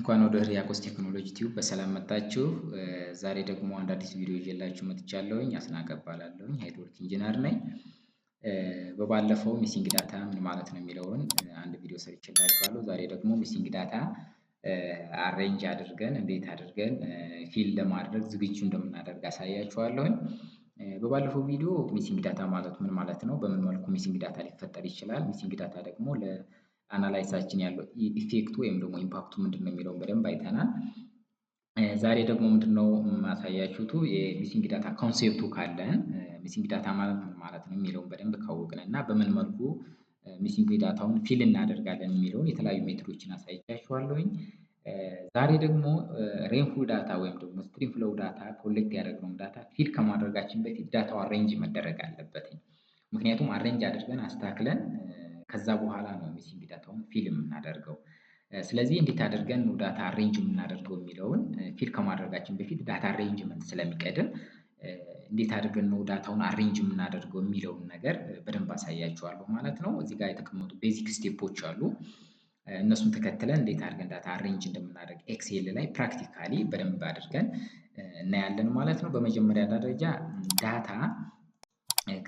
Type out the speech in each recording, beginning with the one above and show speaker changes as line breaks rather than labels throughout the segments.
እንኳን ወደ ሕርያቆስ ቴክኖሎጂ ቲዩብ በሰላም መጣችሁ። ዛሬ ደግሞ አንድ አዲስ ቪዲዮ ይዤላችሁ መጥቻለሁኝ። አስናቀ እባላለሁኝ፣ hydraulic engineer ነኝ። በባለፈው missing data ምን ማለት ነው የሚለውን አንድ ቪዲዮ ሰርቼላችኋለሁ። ዛሬ ደግሞ missing data arrange አድርገን እንዴት አድርገን fill ለማድረግ ዝግጁ እንደምናደርግ አሳያችኋለሁኝ። በባለፈው ቪዲዮ missing data ማለት ምን ማለት ነው፣ በምን መልኩ missing data ሊፈጠር ይችላል፣ missing data ደግሞ ለ analysis ኣችን ያለው effect ኡ ወይም ደግሞ impact ኡ ምንድን ነው የሚለውን በደንብ አይተናል። ዛሬ ደግሞ ምንድን ነው የማሳያችሁቱ የ missing data concept ኡ ካለን፣ missing data ማለት ምን ማለት ነው የሚለውን በደንብ ካወቅን እና በምን መልኩ missing data ውን fill እናደርጋለን የሚለውን የተለያዩ method ኦችን አሳይቻችኋለሁኝ። ዛሬ ደግሞ rainfall data ወይም ደግሞ stream flow data collect ያደረግነውን data fill ከማድረጋችን በፊት data ው arrange መደረግ አለበት። ምክንያቱም arrange አድርገን አስተካክለን ከዛ በኋላ ነው missing data ውን fill የምናደርገው። ስለዚህ እንዴት አድርገን ነው data arrange የምናደርገው የሚለውን፣ fill ከማድረጋችን በፊት data arrangement ስለሚቀድም እንዴት አድርገን ነው data ውን arrange የምናደርገው የሚለውን ነገር በደንብ አሳያችኋለሁ ማለት ነው። እዚህ ጋር የተቀመጡ basic step ኦች አሉ። እነሱን ተከትለን እንዴት አድርገን data arrange እንደምናደርግ Excel ላይ practically በደንብ አድርገን እናያለን ማለት ነው። በመጀመሪያ ደረጃ data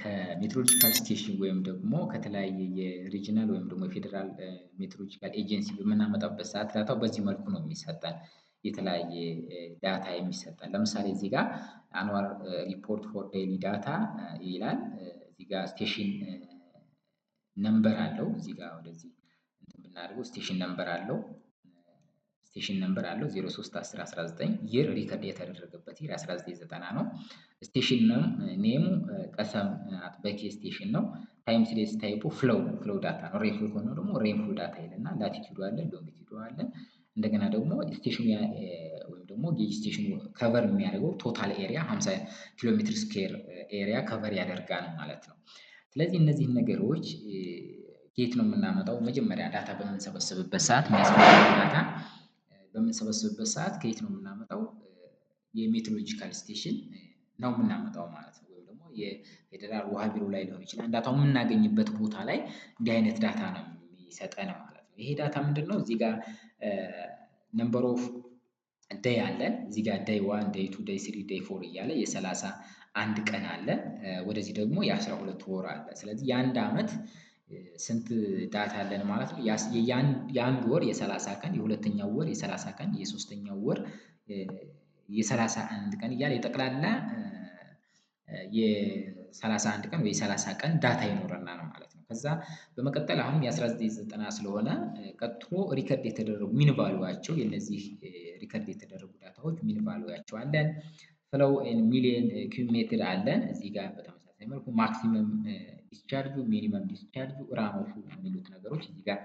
ከ meteorological station ወይም ደግሞ ከተለያየ የ regional ወይም ደግሞ የፌዴራል meteorological agency በምናመጣበት ሰዓት data ው በዚህ መልኩ ነው የሚሰጠን። የተለያየ data የሚሰጠን፣ ለምሳሌ እዚህ ጋር annual report for daily data ይላል። እዚህ ጋር station number አለው። እዚህ ጋር ወደዚህ እንትን ብናደርገው station number አለው። Station number አለው፣ 03 10 19፣ year record የተደረገበት year 1990 ነው። Station name ኡ ቀሰም አጥበኬ station ነው። Time series type ኡ flow data ነው። Rainfall ከሆነ ደግሞ rainfall data ይልና latitude ኡ አለ፣ longitude ኡ አለ። እንደገና ደግሞ station ኑ ወይም ደግሞ gauge station ኑ cover የሚያደርገው total area 50 ኪሎ ሜትር square area cover ያደርጋል ማለት ነው። ስለዚህ እነዚህን ነገሮች ከየት ነው የምናመጣው? መጀመሪያ data በምንሰበስብበት ሰዓት፣ የሚያስፈልገው data በምንሰበስብበት ሰዓት ከየት ነው የምናመጣው? የ meteorological station ነው የምናመጣው ማለት ነው። ወይም ደግሞ የፌዴራል ውሃ ቢሮ ላይ ሊሆን ይችላል። Data ው የምናገኝበት ቦታ ላይ እንዲህ አይነት data ነው የሚሰጠን ማለት ነው። ይሄ data ምንድን ነው? እዚህ ጋር number of day አለን። እዚህ ጋር day 1፣ day 2፣ day 3፣ day 4 እያለ የ31 ቀን አለ። ወደዚህ ደግሞ የ12 ወር አለ። ስለዚህ የአንድ ዓመት ስንት data አለን ማለት ነው? የአንድ ወር የ30 ቀን፣ የሁለተኛው ወር የ30 ቀን፣ የሶስተኛው ወር የ31 ቀን እያለ የጠቅላላ የ31 ቀን ወይ የ30 ቀን data ይኖረናል ማለት ነው። ከዛ በመቀጠል አሁን የ1990 ስለሆነ ቀጥሎ record የተደረጉ mean value ዋቸው፣ የነዚህ record የተደረጉ data ዎች mean value ዋቸው አለን። Flow million cubic meter አለን። እዚህ ጋር በተመሳሳይ መልኩ maximum discharge ኡ፣ minimum discharge ኡ፣ runoff ኡ የሚሉት ነገሮች እዚህ ጋር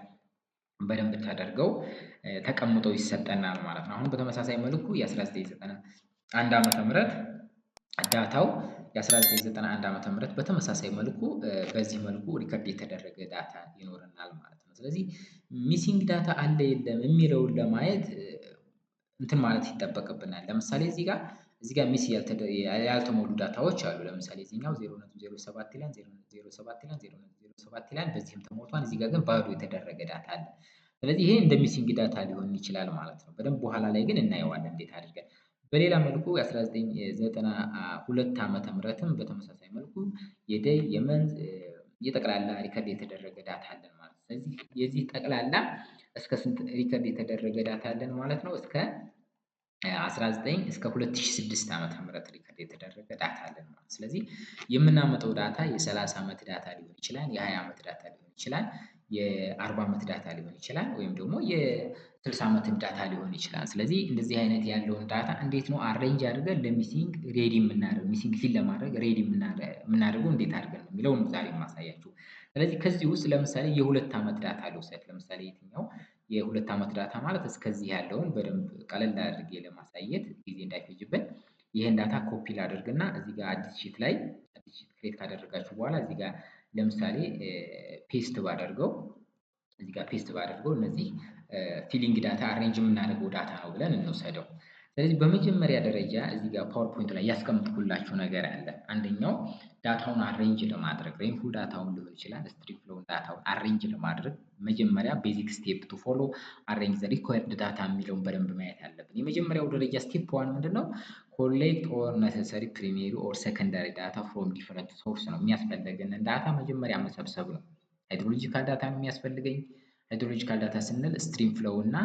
በደንብ ተደርገው ተቀምጠው ይሰጠናል ማለት ነው። አሁን በተመሳሳይ መልኩ የ1991 ዓመተ ምህረት data ው፣ የ1991 ዓመተ ምህረት በተመሳሳይ መልኩ በዚህ መልኩ record የተደረገ data ይኖረናል ማለት ነው። ስለዚህ missing data አለ የለም የሚለውን ለማየት እንትን ማለት ይጠበቅብናል። ለምሳሌ እዚህ ጋር miss ያልተሞሉ data ዎች አሉ። ለምሳሌ እዚህኛው 0.07 ይላል፣ 0.07 ይላል፣ 0.07 ይላል። በዚህም ተሞልቷል። እዚህ ጋር ግን ባዶ የተደረገ data አለ። ስለዚህ ይሄ እንደ missing data ሊሆን ይችላል ማለት ነው። በደንብ በኋላ ላይ ግን እናየዋለን እንዴት አድርገን። በሌላ መልኩ የ1992 ዓመተ ምህረትም በተመሳሳይ መልኩ የ day፣ የ month፣ የጠቅላላ record የተደረገ data አለን ማለት ነው። ስለዚህ የዚህ ጠቅላላ እስከ ስንት record የተደረገ data አለን ማለት ነው? እስከ 19 እስከ 2006 ዓመተ ምህረት record የተደረገ data አለን ማለት ነው። ስለዚህ የምናመጣው data የ30 ዓመት data ሊሆን ይችላል፣ የ20 ዓመት data ሊሆን ይችላል፣ የ40 ዓመት data ሊሆን ይችላል፣ ወይም ደግሞ የ60 ዓመትም data ሊሆን ይችላል። ስለዚህ እንደዚህ አይነት ያለውን data እንዴት ነው arrange አድርገን ለ missing ready የምናደርገው፣ missing fill ለማድረግ ready የምናደርገው እንዴት አድርገን ነው የሚለውን ነው ዛሬ የማሳያችሁ። ስለዚህ ከዚህ ውስጥ ለምሳሌ የ2 ዓመት data ልውሰድ። ለምሳሌ የትኛው የ2 ዓመት data ማለት እስከዚህ ያለውን በደንብ ቀለል አድርጌ ለማሳየት ጊዜ እንዳይፈጅብን ይህን data copy ላድርግና እዚህ ጋር አዲስ sheet ላይ፣ አዲስ sheet create ካደረጋችሁ በኋላ እዚህ ጋር ለምሳሌ paste ባደርገው፣ እዚህ ጋር paste ባደርገው እነዚህ filling data arrange የምናደርገው data ነው ብለን እንውሰደው። ስለዚህ ስለዚህ በመጀመሪያ ደረጃ እዚህ ጋር PowerPoint ላይ ያስቀምጥኩላችሁ ነገር አለ። አንደኛው data ውን arrange ለማድረግ rainfall data ውን ሊሆን ይችላል፣ stream flow data ውን arrange ለማድረግ መጀመሪያ basic step to follow arrange the required data የሚለውን በደንብ ማየት አለብን። የመጀመሪያው ደረጃ step one ምንድን ነው? Collect all necessary primary or secondary data from different source ነው። የሚያስፈልገንን data መጀመሪያ መሰብሰብ ነው። Hydrological data ነው የሚያስፈልገኝ። Hydrological data ስንል stream flow እና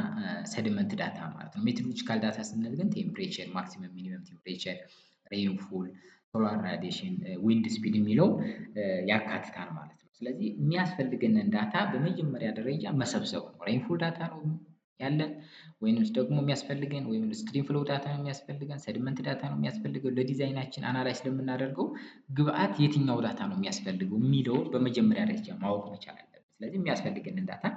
sediment data ማለት ነው። Meteorological data ስንል ግን temperature፣ maximum minimum temperature፣ rainfall፣ solar radiation፣ wind speed የሚለው ያካትታል ማለት ነው። ስለዚህ የሚያስፈልገንን data በመጀመሪያ ደረጃ መሰብሰብ ነው። Rainfall data ነው ያለን ወይንስ ደግሞ የሚያስፈልገን ወይም stream flow data ነው የሚያስፈልገን፣ sediment data ነው የሚያስፈልገው፣ ለ design ኣችን analyze ለምናደርገው ግብአት የትኛው data ነው የሚያስፈልገው የሚለውን በመጀመሪያ ደረጃ ማወቅ መቻል አለብን። ስለዚህ የሚያስፈልገንን data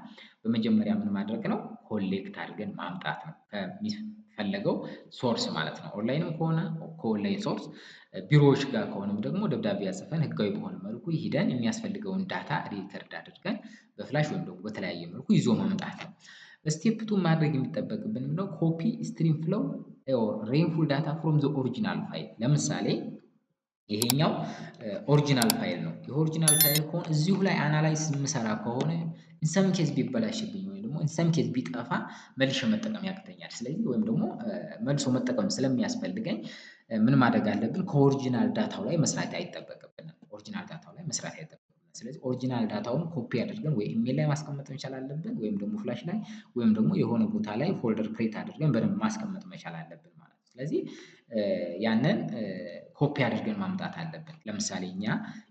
በመጀመሪያ ምን ማድረግ ነው? Collect አድርገን ማምጣት ነው ከሚፈለገው source ማለት ነው። ኦንላይንም ከሆነ ከ online source፣ ቢሮዎች ጋር ከሆነም ደግሞ ደብዳቤ አጽፈን ህጋዊ በሆነ መልኩ ሂደን የሚያስፈልገውን data record አድርገን በ flash ወይም ደግሞ በተለያየ መልኩ ይዞ ማምጣት ነው። Step two ማድረግ የሚጠበቅብን ምንድነው? Copy stream flow or rainfall data from the original file። ለምሳሌ ይሄኛው original file ነው። የ original file ከሆነ እዚሁ ላይ analyze የምሰራ ከሆነ in some case ቢበላሽብኝ ወይም ደግሞ in some case ቢጠፋ መልሼ መጠቀም ያቅተኛል። ስለዚህ ወይም ደግሞ መልሶ መጠቀም ስለሚያስፈልገኝ ምን ማድረግ አለብን? ከ original data ው ላይ መስራት አይጠበቅብንም። Original data ው ላይ መስራት አይጠበቅብንም። ስለዚህ original data ውን copy አድርገን ወይ ኢሜል ላይ ማስቀመጥ መቻል አለብን፣ ወይም ደግሞ flash ላይ ወይም ደግሞ የሆነ ቦታ ላይ folder create አድርገን በደንብ ማስቀመጥ መቻል አለብን ማለት ነው። ስለዚህ ያንን ኮፒ አድርገን ማምጣት አለብን። ለምሳሌ እኛ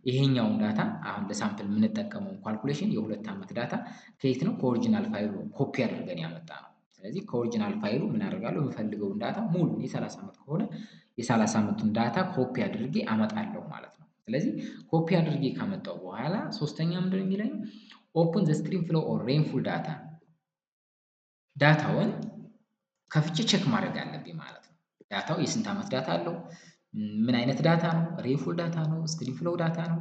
ይሄኛውን data አሁን ለ sample የምንጠቀመውን calculation የ2 ዓመት data ከየት ነው? ከ original file ኡ copy አድርገን ያመጣነው። ስለዚህ ከ original file ኡ ምን አደርጋለሁ? የምፈልገውን data ሙሉ የ30 ዓመት ከሆነ የ30 ዓመቱን data copy አድርጌ አመጣለሁ ማለት ነው። ስለዚህ ኮፒ አድርጌ ካመጣሁ በኋላ ሶስተኛ ምንድነው የሚለኝ? Open the stream flow or rainfall data፣ data ውን ከፍቼ check ማድረግ አለብኝ ማለት ነው። Data ው የስንት ዓመት data አለው? ምን አይነት data ነው? Rainfall data ነው? Stream flow data ነው?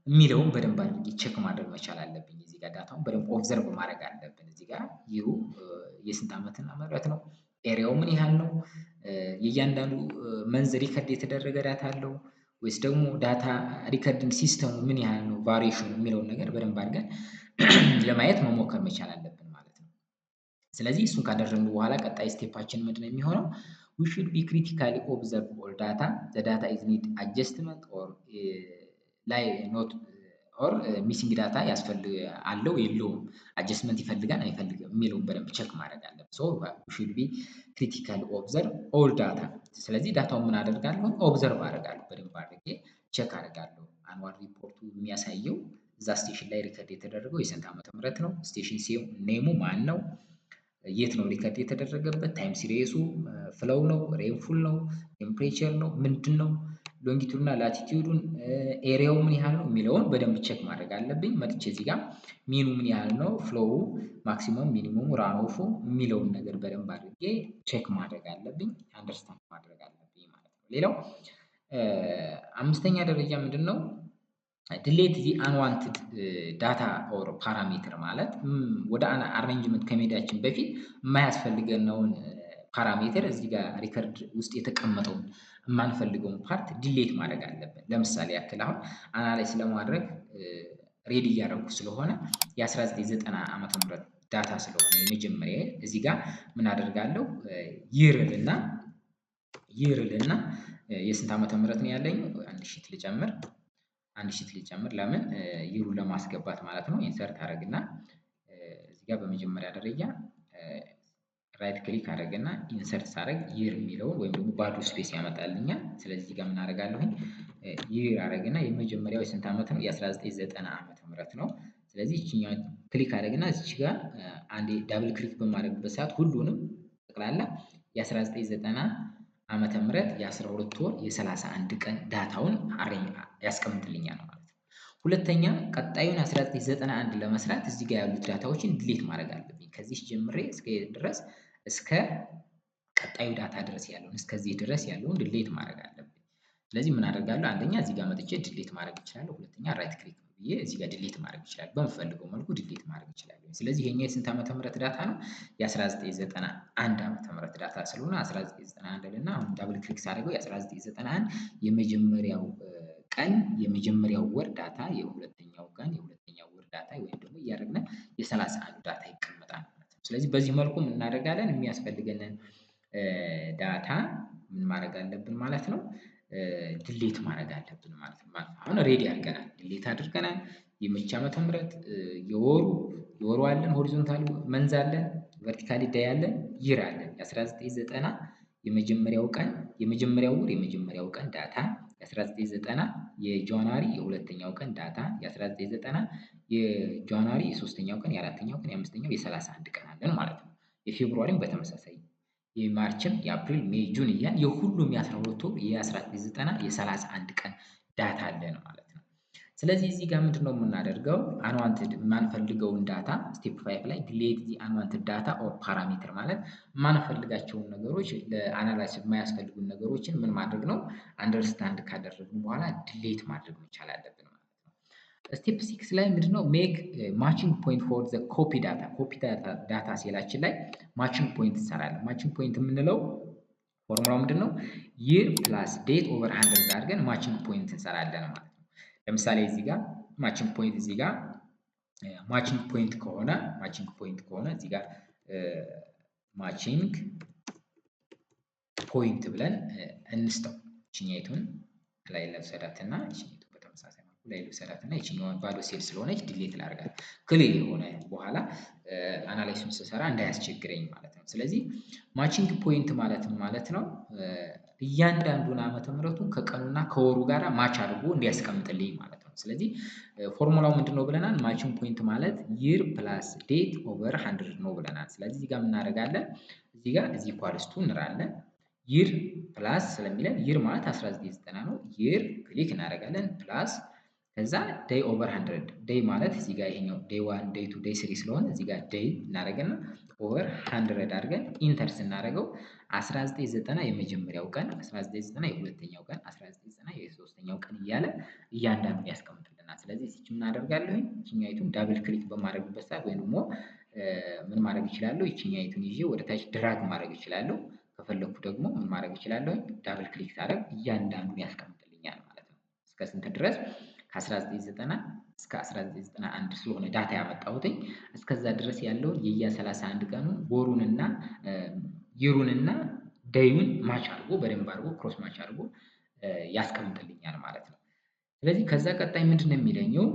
የሚለውን በደንብ አድርጌ check ማድረግ መቻል አለብኝ። እዚህ ጋር data ውን በደንብ observe ማድረግ አለብን። እዚህ ጋር year ኡ የስንት ዓመትን ምህረት ነው? Area ው ምን ያህል ነው? የእያንዳንዱ month record የተደረገ data አለው ወይስ ደግሞ data recording system ኡ ምን ያህል ነው variation ኑ የሚለውን ነገር በደንብ አድርገን ለማየት መሞከር መቻል አለብን ማለት ነው። ስለዚህ እሱን ካደረግን በኋላ ቀጣይ step ኣችን ምንድነው የሚሆነው? We should be critically observe all data. The data is need adjustment or ላይ not or missing data ያስፈልግ አለው የለውም፣ adjustment ይፈልጋል አይፈልግም የሚለውን በደንብ check ማድረግ አለብን። So we should be critically observe all data። ስለዚህ data ውን ምን አደርጋለሁ? Observe አደርጋለሁ፣ በደንብ አድርጌ check አደርጋለሁ። Annual report ኡ የሚያሳየው እዛ station ላይ record የተደረገው የስንት ዓመተ ምህረት ነው? Station name ኡ ማን ነው? የት ነው record የተደረገበት? Time series ኡ flow ነው፣ rainfall ነው፣ temperature ነው፣ ምንድን ነው? Longitude እና latitude ኡን፣ area ው ምን ያህል ነው የሚለውን በደንብ check ማድረግ አለብኝ። መጥቼ እዚህ ጋር mean ኑ ምን ያህል ነው፣ flow ው፣ maximum minimum ኡ፣ runoff ኡ የሚለውን ነገር በደንብ አድርጌ check ማድረግ አለብኝ፣ understand ማድረግ አለብኝ ማለት ነው። ሌላው አምስተኛ ደረጃ ምንድን ነው? Delete the unwanted data or parameter ማለት ወደ arrangement ከመሄዳችን በፊት የማያስፈልገነውን parameter እዚህ ጋር record ውስጥ የተቀመጠውን የማንፈልገውን part delete ማድረግ አለብን። ለምሳሌ ያክል አሁን analyze ለማድረግ ready እያደረኩ ስለሆነ የ1990 ዓመተ ምህረት data ስለሆነ የመጀመሪያ እዚህ ጋር ምን አደርጋለሁ? Year ልና የስንት ዓመተ ምህረት ነው ያለኝ? አንድ sheet ልጨምር፣ አንድ sheet ልጨምር። ለምን? Year ኡን ለማስገባት ማለት ነው። Insert አደረግና እዚህ ጋር በመጀመሪያ ደረጃ right click አደረግና insert ሳደርግ year የሚለውን ወይም ደግሞ ባዶ space ያመጣልኛል። ስለዚህ እዚህ ጋር ምን አደርጋለሁኝ? Year አደረግና የመጀመሪያው የስንት ዓመት ነው? የ1990 ዓመተ ምህረት ነው። ስለዚህ ይችኛዋን click አደረግና እዚች ጋር አንዴ double click በማድረግበት ሰዓት ሁሉንም ጠቅላላ የ1990 ዓመተ ምህረት የ12 ወር የ31 ቀን data ውን ያስቀምጥልኛል ማለት ነው። ሁለተኛ ቀጣዩን 1991 ለመስራት እዚህ ጋር ያሉት data ዎችን delete ማድረግ አለብኝ። ከዚህ ጀምሬ እስከ ድረስ እስከ ቀጣዩ data ድረስ ያለውን እስከዚህ ድረስ ያለውን delete ማድረግ አለብኝ። ስለዚህ ምን አደርጋለሁ? አንደኛ እዚህ ጋር መጥቼ delete ማድረግ እችላለሁ። ሁለተኛ right click ብዬ እዚህ ጋር delete ማድረግ እችላለሁ። በምፈልገው መልኩ delete ማድረግ እችላለሁ። ስለዚህ ይሄኛው የስንት ዓመተ ምህረት data ነው? የ1991 ዓመተ ምህረት data ስለሆነ 1991 እና አሁን double click ሳደርገው የ1991 የመጀመሪያው ቀን የመጀመሪያው ወር data፣ የሁለተኛው ቀን የሁለተኛው ወር data ወይም ደግሞ እያደረግን የ31 data ይቀመጣል ማለት ነው። ስለዚህ በዚህ መልኩ ምን እናደርጋለን? የሚያስፈልገንን data ምን ማድረግ አለብን ማለት ነው፣ delete ማድረግ አለብን ማለት ነው። አሁን ready አድርገናል፣ delete አድርገናል። የመቼ ዓመተ ምህረት የወሩ የወሩ አለን፣ horizontal month አለን፣ vertically day አለን፣ year አለን። የ1990 የመጀመሪያው ቀን የመጀመሪያው ወር የመጀመሪያው ቀን data፣ የ1990 የ January የሁለተኛው ቀን data፣ የ1990 የ January የሶስተኛው ቀን፣ የአራተኛው ቀን፣ የአምስተኛው፣ የ31 ቀን አለን ማለት ነው። የ February ም በተመሳሳይ የማርችም፣ የአፕሪል፣ May፣ June እያልን የሁሉም የ12 ወር የ1990 የ31 ቀን data አለን ማለት ነው። ስለዚህ እዚህ ጋር ምንድን ነው የምናደርገው? Unwanted የማንፈልገውን data step 5 ላይ delete the unwanted data or parameter ማለት የማንፈልጋቸውን ነገሮች፣ ለ analysis የማያስፈልጉን ነገሮችን ምን ማድረግ ነው? Understand ካደረግን በኋላ delete ማድረግ መቻል አለብን ማለት ነው። Step 6 ላይ ምንድነው? Make matching point for the copy data። Copy data cell ኣችን ላይ matching point እንሰራለን። Matching point የምንለው ፎርሙላው ምንድን ነው? Year plus date over 100 አድርገን matching point እንሰራለን ማለት ነው። ለምሳሌ እዚህ ጋር matching point እዚህ ጋር matching point ከሆነ እዚህ ጋር matching point ብለን እንስጠው። ይችኛይቱን ላይ ልውሰዳትና ይችኛይቱን በተመሳሳይ መልኩ ላይ ልውሰዳትና ይችኛዋን ባዶ ሴል ስለሆነች delete ላድርጋት። Clear የሆነ በኋላ analysis ኡን ስሰራ እንዳያስቸግረኝ ማለት ነው። ስለዚህ matching point ማለት ምን ማለት ነው? እያንዳንዱን ዓመተ ምህረቱን ከቀኑና ከወሩ ጋር match አድርጎ እንዲያስቀምጥልኝ ማለት ነው። ስለዚህ ፎርሙላው ምንድን ነው ብለናል? Matching point ማለት year plus date over 100 ነው ብለናል። ስለዚህ እዚህ ጋር እናደርጋለን፣ እዚህ ጋር is equals to እንላለን። Year plus ስለሚለን year ማለት 1990 ነው። Year click እናደርጋለን፣ plus ከዛ day over 100። Day ማለት እዚህ ጋር ይሄኛው day 1፣ day 2፣ day 3 ስለሆነ እዚህ ጋር day እናደርግና over 100 አድርገን enter ስናደርገው 1990 የመጀመሪያው ቀን፣ 1990 የሁለተኛው ቀን፣ 1990 የሶስተኛው ቀን እያለ እያንዳንዱን ያስቀምጥልናል። ስለዚህ እዚች ምን አደርጋለሁ? ይችኛይቱን double click በማድረግበት ሰዓት ወይም ደግሞ ምን ማድረግ እችላለሁ? ይችኛይቱን ይዤ ወደ ታች drag ማድረግ እችላለሁ። ከፈለኩ ደግሞ ምን ማድረግ እችላለሁ? Double click ሳደርግ እያንዳንዱን ያስቀምጥልኛል ማለት ነው። እስከ ስንት ድረስ? ከ1990 እስከ 1991 ስለሆነ data ያመጣሁትኝ እስከዛ ድረስ ያለውን የየ 31 ቀኑን ወሩንና year ኡንና day ኡን match አድርጎ፣ በደንብ አድርጎ cross match አድርጎ ያስቀምጥልኛል ማለት ነው። ስለዚህ ከዛ ቀጣይ ምንድን ነው የሚለኘው?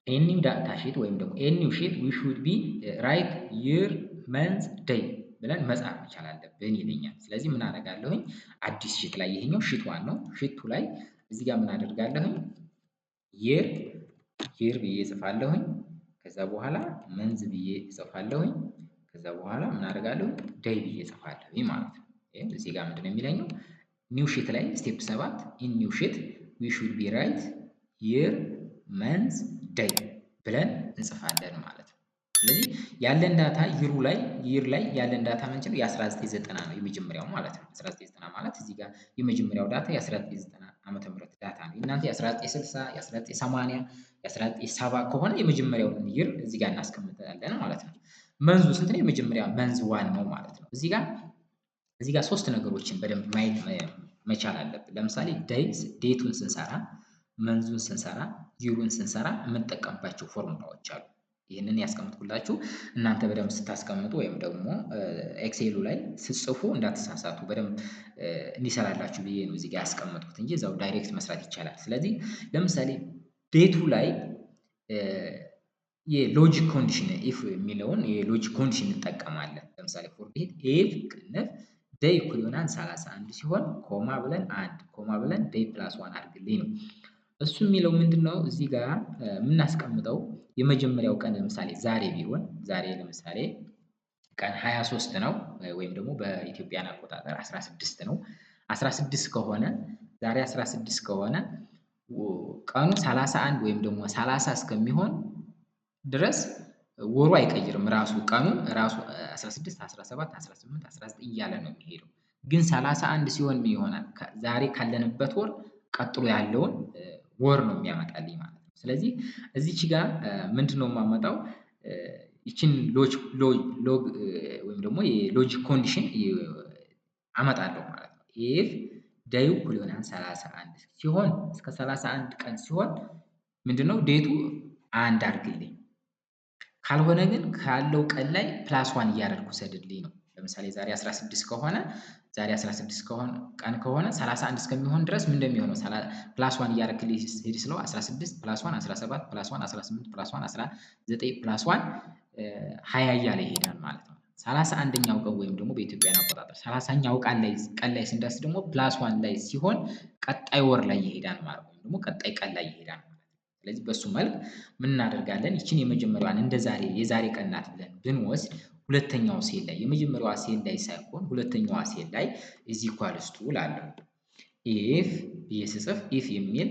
A new data sheet ወይም ደግሞ a new sheet we should be write year, month, day ብለን መጻፍ መቻል አለብን ይለኛል። ስለዚህ ምን አደርጋለሁኝ? አዲስ sheet ላይ፣ ይሄኛው sheet 1 ነው። Sheet 2 ላይ እዚህ ጋር ምን አደርጋለሁኝ? Year ብዬ እጽፋለሁኝ። ከዛ በኋላ month ብዬ እጽፋለሁኝ። ከዛ በኋላ ምን አደርጋለሁ? Day ብዬ እጽፋለሁኝ ማለት ነው። እዚህ ጋር ምንድን ነው የሚለኘው? New sheet ላይ step 7 in new sheet we should be write year, month, day ብለን እንጽፋለን ማለት ነው። ስለዚህ ያለን data year ኡ ላይ year ላይ ያለን data ምንድን ነው? የ1990 ነው የመጀመሪያው ማለት ነው። 1990 ማለት እዚህ ጋር የመጀመሪያው data የ1990 ዓመተ ምህረት data ነው። እናንተ የ1960፣ የ1980፣ የ1970 ከሆነ የመጀመሪያውን year እዚህ ጋር እናስቀምጣለን ማለት ነው። Month ኡ ስንት ነው? የመጀመሪያ month 1 ነው ማለት ነው። እዚህ ጋር ሶስት ነገሮችን በደንብ ማየት መቻል አለብን። ለምሳሌ days date ኡን ስንሰራ፣ month ኡን ስንሰራ፣ year ኡን ስንሰራ የምንጠቀምባቸው ፎርሙላዎች አሉ። ይህንን ያስቀምጥኩላችሁ እናንተ በደንብ ስታስቀምጡ ወይም ደግሞ Excel ኡ ላይ ስትጽፉ እንዳትሳሳቱ በደንብ እንዲሰራላችሁ ብዬ ነው እዚህ ጋር ያስቀመጥኩት እንጂ እዛው direct መስራት ይቻላል። ስለዚህ ለምሳሌ date ኡ ላይ የ logic condition if የሚለውን የ logic condition እንጠቀማለን። ለምሳሌ for date if ቅንፍ day እኩል ይሆናል 31 ሲሆን comma ብለን አንድ comma ብለን day plus 1 አድርግልኝ ነው። እሱ የሚለው ምንድን ነው? እዚህ ጋር የምናስቀምጠው የመጀመሪያው ቀን ለምሳሌ ዛሬ ቢሆን፣ ዛሬ ለምሳሌ ቀን 23 ነው ወይም ደግሞ በ Ethiopian አቆጣጠር 16 ነው። 16 ከሆነ፣ ዛሬ 16 ከሆነ ቀኑ 31 ወይም ደግሞ 30 እስከሚሆን ድረስ ወሩ አይቀይርም። ራሱ ቀኑ ራሱ 16፣ 17፣ 18፣ 19 እያለ ነው የሚሄደው። ግን 31 ሲሆን ምን ይሆናል? ዛሬ ካለንበት ወር ቀጥሎ ያለውን ወር ነው የሚያመጣልኝ ማለት ነው። ስለዚህ እዚች ጋር ምንድነው የማመጣው? ይቺን log ወይም ደግሞ የ logic condition አመጣለሁ ማለት ነው። If day ኡ እኩል ይሆናል 31 ሲሆን፣ እስከ 31 ቀን ሲሆን ምንድነው date ኡ 1 አድርግልኝ። ካልሆነ ግን ካለው ቀን ላይ plus one እያደረግኩ ውሰድልኝ ነው። ለምሳሌ ዛሬ 16 ከሆነ፣ ዛሬ 16 ከሆነ ቀን ከሆነ 31 እስከሚሆን ድረስ ምን እንደሚሆነው plus one እያደረግልኝ ሂድ ስለው 16 plus 1 17 plus 1 18 plus 1 19 plus 1 20 እያለ ይሄዳል ማለት ነው። 31ኛው ቀን ወይም ደግሞ በኢትዮጵያን አቆጣጠር 30ኛው ቀን ላይ ስንደርስ ደግሞ plus one ላይ ሲሆን ቀጣይ ወር ላይ ይሄዳል ማለት ነው። ወይም ደግሞ ቀጣይ ቀን ላይ ይሄዳል ማለት ነው። ስለዚህ በሱ መልክ ምን እናደርጋለን? ይችን የመጀመሪያዋን እንደ ዛሬ የዛሬ ቀን ናት ብለን ብንወስድ ሁለተኛው ሴል ላይ፣ የመጀመሪያዋ ሴል ላይ ሳይሆን ሁለተኛዋ ሴል ላይ is equals to እላለሁ። If ብዬ ስጽፍ if የሚል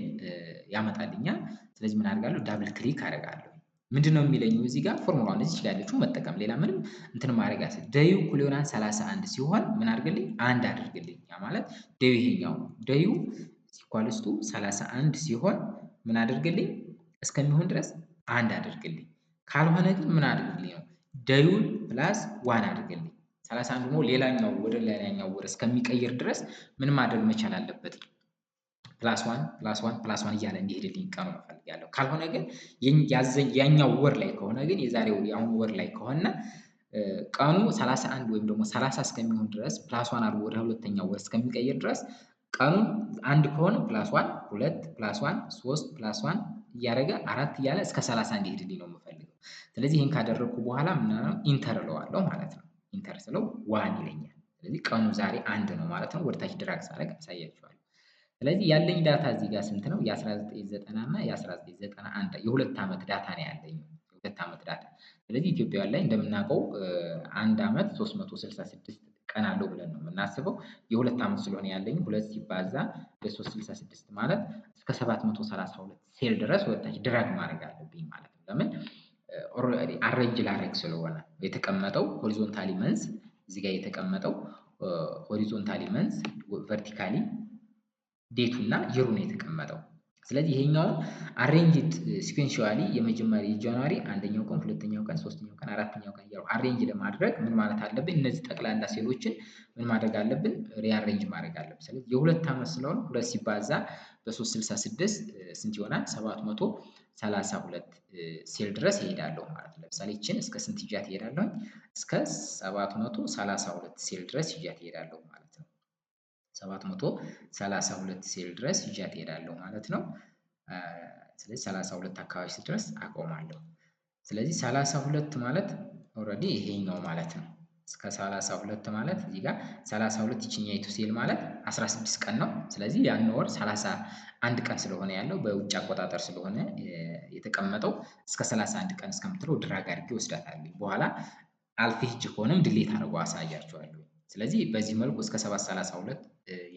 ያመጣልኛል። ስለዚህ ምን አደርጋለሁ? Double click አደርጋለሁ። ምንድነው የሚለኝ እዚህ ጋር? ፎርሙላውን እዚች ጋር ያለችው መጠቀም፣ ሌላ ምንም እንትን ማድረግ ያስ day ኡ እኩል ይሆናል 31 ሲሆን ምን አድርግልኝ? 1 አድርግልኝ። ያ ማለት day ኡ ይሄኛው ነው። Day ኡ equals to 31 ሲሆን ምን አድርግልኝ? እስከሚሆን ድረስ 1 አድርግልኝ። ካልሆነ ግን ምን አድርግልኝ ነው? Day ኡን plus one አድርግልኝ። 31 ሆኖ ሌላኛው ወደ ሌላኛው ወር እስከሚቀይር ድረስ ምን ማድረግ መቻል አለበት? Plus one, plus one, plus one እያለ እንዲሄድልኝ ቀኑ እፈልጋለሁ። ካልሆነ ግን ያኛው ወር ላይ ከሆነ ግን፣ የዛሬው የአሁኑ ወር ላይ ከሆነ ቀኑ 31 ወይም ደግሞ 30 እስከሚሆን ድረስ plus one አድርጎ ወደ ሁለተኛው ወር እስከሚቀይር ድረስ ቀኑን 1 ከሆነ plus one፣ 2 plus one፣ 3 plus one እያደረገ፣ 4 እያለ እስከ 30 እንዲሄድልኝ ነው የምፈልገው። ስለዚህ ይሄን ካደረግኩ በኋላ ምናምን enter እለዋለሁ ማለት ነው። Enter ስለው one ይለኛል። ስለዚህ ቀኑ ዛሬ 1 ነው ማለት ነው። ወደታች drag ሳደርግ አሳያችኋለሁ። ስለዚህ ያለኝ data እዚህ ጋር ስንት ነው? የ1990 እና የ1991 የ2 ዓመት data ነው ያለኝ። የ2 ዓመት data። ስለዚህ ኢትዮጵያ ላይ እንደምናውቀው አንድ ዓመት 366 ቀን አለው ብለን ነው የምናስበው። የ2 ዓመት ስለሆነ ያለኝ 2 ሲባዛ በ366 ማለት እስከ 732 ሴል ድረስ ወደታች drag ማድረግ አለብኝ ማለት ነው። ለምን? Already arrange ላደርግ ስለሆነ የተቀመጠው horizontally month፣ እዚህ ጋር የተቀመጠው horizontally month፣ vertically date ኡ እና year ኡ ነው የተቀመጠው። ስለዚህ ይሄኛውን arranged sequentially የመጀመሪያ የ January አንደኛው ቀን፣ ሁለተኛው ቀን፣ ሶስተኛው ቀን፣ አራተኛው ቀን እያሉ arrange ለማድረግ ምን ማለት አለብን? እነዚህ ጠቅላላ ሴሎችን ምን ማድረግ አለብን? Rearrange ማድረግ አለብን። ስለዚህ የ2 ዓመት ስለሆነ 2 ሲባዛ በ366 ስንት ይሆናል? 732 ሴል ድረስ ይሄዳለሁ ማለት ነው። ለምሳሌ ይችን እስከ ስንት ይዣት እሄዳለሁ? እስከ 732 ሴል ድረስ ይዣት እሄዳለሁ ማለት ነው። 732 ሴል ድረስ ይዣት እሄዳለሁ ማለት ነው። ስለዚህ 32 አካባቢ ስድረስ አቆማለሁ። ስለዚህ 32 ማለት already ይሄኛው ማለት ነው። እስከ 32 ማለት እዚህ ጋር 32 ይችኛይቱ ሴል ማለት 16 ቀን ነው። ስለዚህ ያን ወር 31 ቀን ስለሆነ ያለው፣ በውጭ አቆጣጠር ስለሆነ የተቀመጠው፣ እስከ 31 ቀን እስከምትለው drag አድርጌ ወስዳታለሁ። በኋላ አልፌ ሄጄ ከሆነም delete አድርጎ አሳያችኋለሁ። ስለዚህ በዚህ መልኩ እስከ 732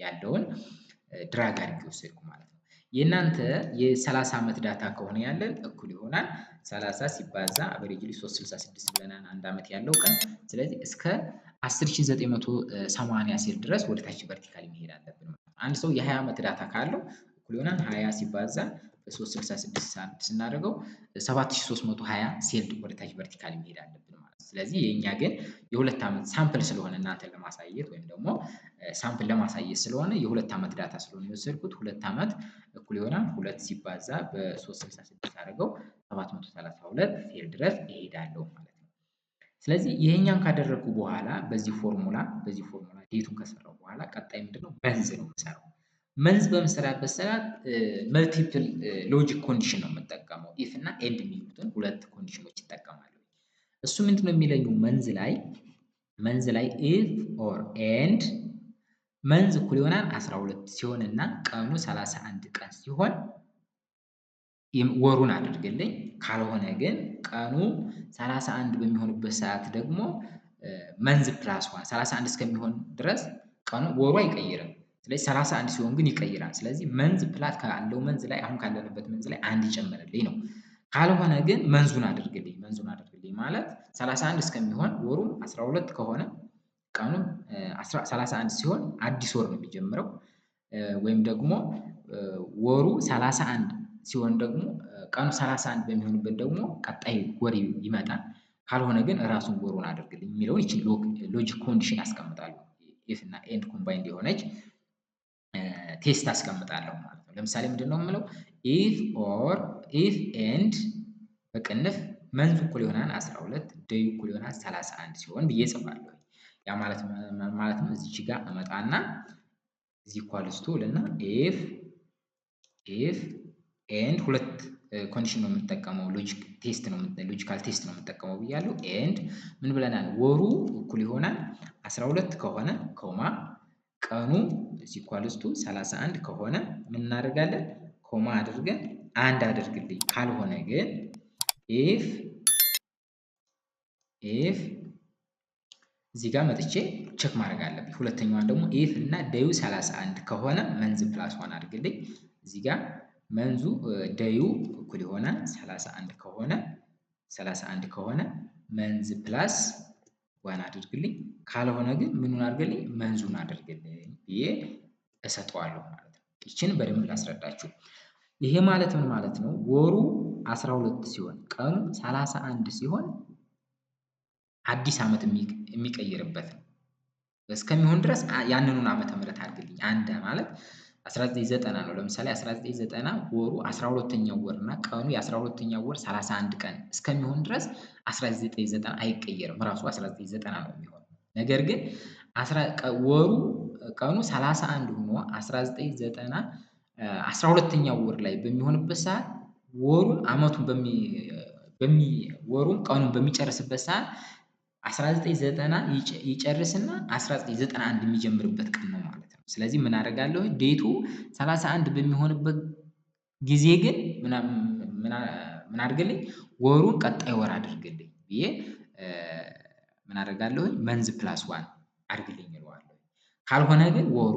ያለውን drag አድርጌ ወሰድኩ ማለት ነው። የእናንተ የ30 ዓመት data ከሆነ ያለን እኩል ይሆናል 30 ሲባዛ averagely 366 ብለናል አንድ ዓመት ያለው ቀን። ስለዚህ እስከ 10,980 ሴል ድረስ ወደ ታች vertically መሄድ አለብን ማለት ነው። አንድ ሰው የ20 ዓመት data ካለው እኩል ይሆናል 20 ሲባዛ በ366 ስናደርገው 7320 ሴል ወደ ታች vertically መሄድ አለብን ማለት ነው። ስለዚህ የእኛ ግን የ2 ዓመት sample ስለሆነ፣ እናንተን ለማሳየት ወይም ደግሞ sample ለማሳየት ስለሆነ፣ የ2 ዓመት data ስለሆነ የወሰድኩት፣ 2 ዓመት እኩል ይሆናል 2 ሲባዛ በ366 አድርገው 732 ሴል ድረስ እሄዳለሁ ማለት ነው። ስለዚህ ይሄኛን ካደረግኩ በኋላ በዚህ formula date ኡን ከሰራሁ በኋላ ቀጣይ ምንድነው? Month ነው የምሰራው። Month በምሰራበት ሰዓት multiple logic condition ነው የምጠቀመው። If እና and የሚሉትን ሁለት condition ኖች እጠቀማለሁ። እሱ ምንድነው የሚለኝ? Month ላይ if or and month እኩል ይሆናል 12 ሲሆን እና ቀኑ 31 ቀን ሲሆን ወሩን አድርግልኝ። ካልሆነ ግን ቀኑ 31 በሚሆንበት ሰዓት ደግሞ month plus one፣ 31 እስከሚሆን ድረስ ቀኑ ወሩ አይቀይርም። ስለዚህ 31 ሲሆን ግን ይቀይራል። ስለዚህ month plus ካለው month ላይ፣ አሁን ካለንበት month ላይ 1 ይጨምርልኝ ነው። ካልሆነ ግን month ኡን አድርግልኝ። Month ኡን አድርግልኝ ማለት 31 እስከሚሆን ወሩም 12 ከሆነ ቀኑም 31 ሲሆን አዲስ ወር ነው የሚጀምረው። ወይም ደግሞ ወሩ 31 ሲሆን ደግሞ ቀኑ 31 በሚሆንበት ደግሞ ቀጣይ ወር ይመጣል። ካልሆነ ግን ራሱን ወሩን አድርግልኝ የሚለውን ይችን logic condition አስቀምጣለሁ። If እና and combined የሆነች test አስቀምጣለሁ ማለት ነው። ለምሳሌ ምንድን ነው የምለው? If or if and በቅንፍ month እኩል ይሆናል 12፣ day እኩል ይሆናል 31 ሲሆን ብዬ እጽፋለሁ። ያ ማለት ማለት ነው እዚች ጋር እመጣና is equals to ልና if and ሁለት condition ነው የምጠቀመው፣ logic test ነው፣ logical test ነው የምጠቀመው ብያለሁ። And ምን ብለናል? ወሩ እኩል ይሆናል 12 ከሆነ comma ቀኑ is equals to 31 ከሆነ ምን እናደርጋለን? Comma አድርገን አንድ አድርግልኝ። ካልሆነ ግን if እዚህ ጋር መጥቼ check ማድረግ አለብኝ። ሁለተኛዋን ደግሞ if እና day ኡ 31 ከሆነ month plus one አድርግልኝ። እዚህ ጋር month ኡ day ኡ እኩል ይሆናል 31 ከሆነ፣ 31 ከሆነ month plus one አድርግልኝ። ካልሆነ ግን ምኑን አድርግልኝ? Month ኡን አድርግልኝ ብዬ እሰጠዋለሁ ማለት ነው። ይችን በደንብ ላስረዳችሁ። ይሄ ማለት ምን ማለት ነው? ወሩ 12 ሲሆን ቀኑ 31 ሲሆን አዲስ ዓመት የሚቀይርበት ነው። እስከሚሆን ድረስ ያንኑን ዓመተ ምህረት አድርግልኝ። አንድ ማለት 1990 ነው። ለምሳሌ 1990 ወሩ 12ኛው ወር እና ቀኑ የ12ኛው ወር 31 ቀን እስከሚሆን ድረስ 1990 አይቀየርም። ራሱ 1990 ነው የሚሆነው። ነገር ግን ወሩ ቀኑ 31 ሆኖ 1990 12ኛው ወር ላይ በሚሆንበት ሰዓት ወሩን ዓመቱን በሚ በሚ ወሩን ቀኑን በሚጨርስበት ሰዓት 1990 ይጨርስና 1991 የሚጀምርበት ቀን ነው ማለት ነው። ስለዚህ ምን አደርጋለሁ? Date ኡ 31 በሚሆንበት ጊዜ ግን ምን አድርግልኝ? ወሩን ቀጣይ ወር አድርግልኝ ብዬ ምን አደርጋለሁ? Month plus one አድርግልኝ እለዋለሁ። ካልሆነ ግን ወሩ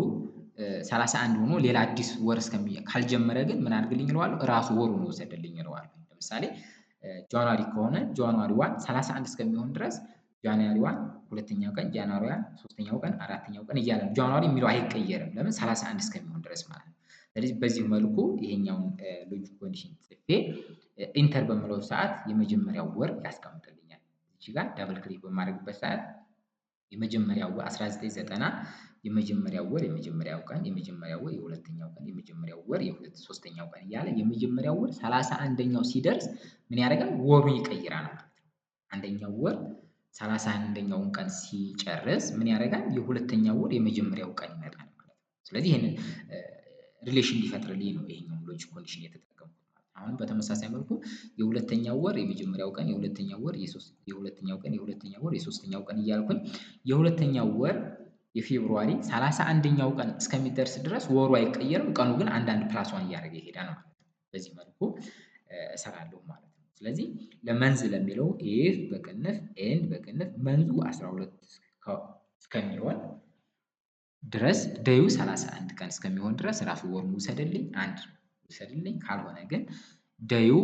31 ሆኖ ሌላ አዲስ ወር እስከሚ ካልጀመረ ግን ምን አድርግልኝ እለዋለሁ? ራሱ ወሩን ውሰድልኝ እለዋለሁ። ለምሳሌ January ከሆነ January 1 31 እስከሚሆን ድረስ January 1 ሁለተኛው ቀን፣ January 1 ሶስተኛው ቀን፣ አራተኛው ቀን እያለ ነው። January የሚለው አይቀየርም። ለምን? 31 እስከሚሆን ድረስ ማለት ነው። ስለዚህ በዚህ መልኩ ይሄኛውን logic condition ጽፌ enter በምለው ሰዓት የመጀመሪያው ወር ያስቀምጥልኛል። እዚህ ጋር double click በማድረግበት ሰዓት የመጀመሪያው ወር 1990 የመጀመሪያው ወር የመጀመሪያው ቀን፣ የመጀመሪያው ወር የሁለተኛው ቀን፣ የመጀመሪያው ወር የሁለት ሶስተኛው ቀን እያለ የመጀመሪያው ወር 31ኛው ሲደርስ ምን ያደርጋል? ወሩን ይቀይራል ማለት ነው። አንደኛው ወር 31ኛውን ቀን ሲጨርስ ምን ያደርጋል? የሁለተኛው ወር የመጀመሪያው ቀን ይመጣል ማለት ነው። ስለዚህ ይሄንን relation እንዲፈጥርልኝ ነው ይሄኛውን logic condition የተጠቀምኩት ማለት ነው። አሁንም በተመሳሳይ መልኩ የሁለተኛው ወር የመጀመሪያው ቀን፣ የሁለተኛው ወር የሁለተኛው ቀን፣ የሁለተኛው ወር የሶስተኛው ቀን እያልኩኝ የሁለተኛው ወር የ February 31ኛው ቀን እስከሚደርስ ድረስ ወሩ አይቀየርም። ቀኑ ግን አንዳንድ plus one እያደረገ ይሄዳል ማለት ነው። በዚህ መልኩ እሰራለሁ ማለት ነው። ስለዚህ ለ month ለሚለው if በቅንፍ and በቅንፍ month ኡ 12 እስከሚሆን ድረስ day ኡ 31 ቀን እስከሚሆን ድረስ ራሱ ወሩን ውሰድልኝ፣ አንድ ውሰድልኝ። ካልሆነ ግን day ኡ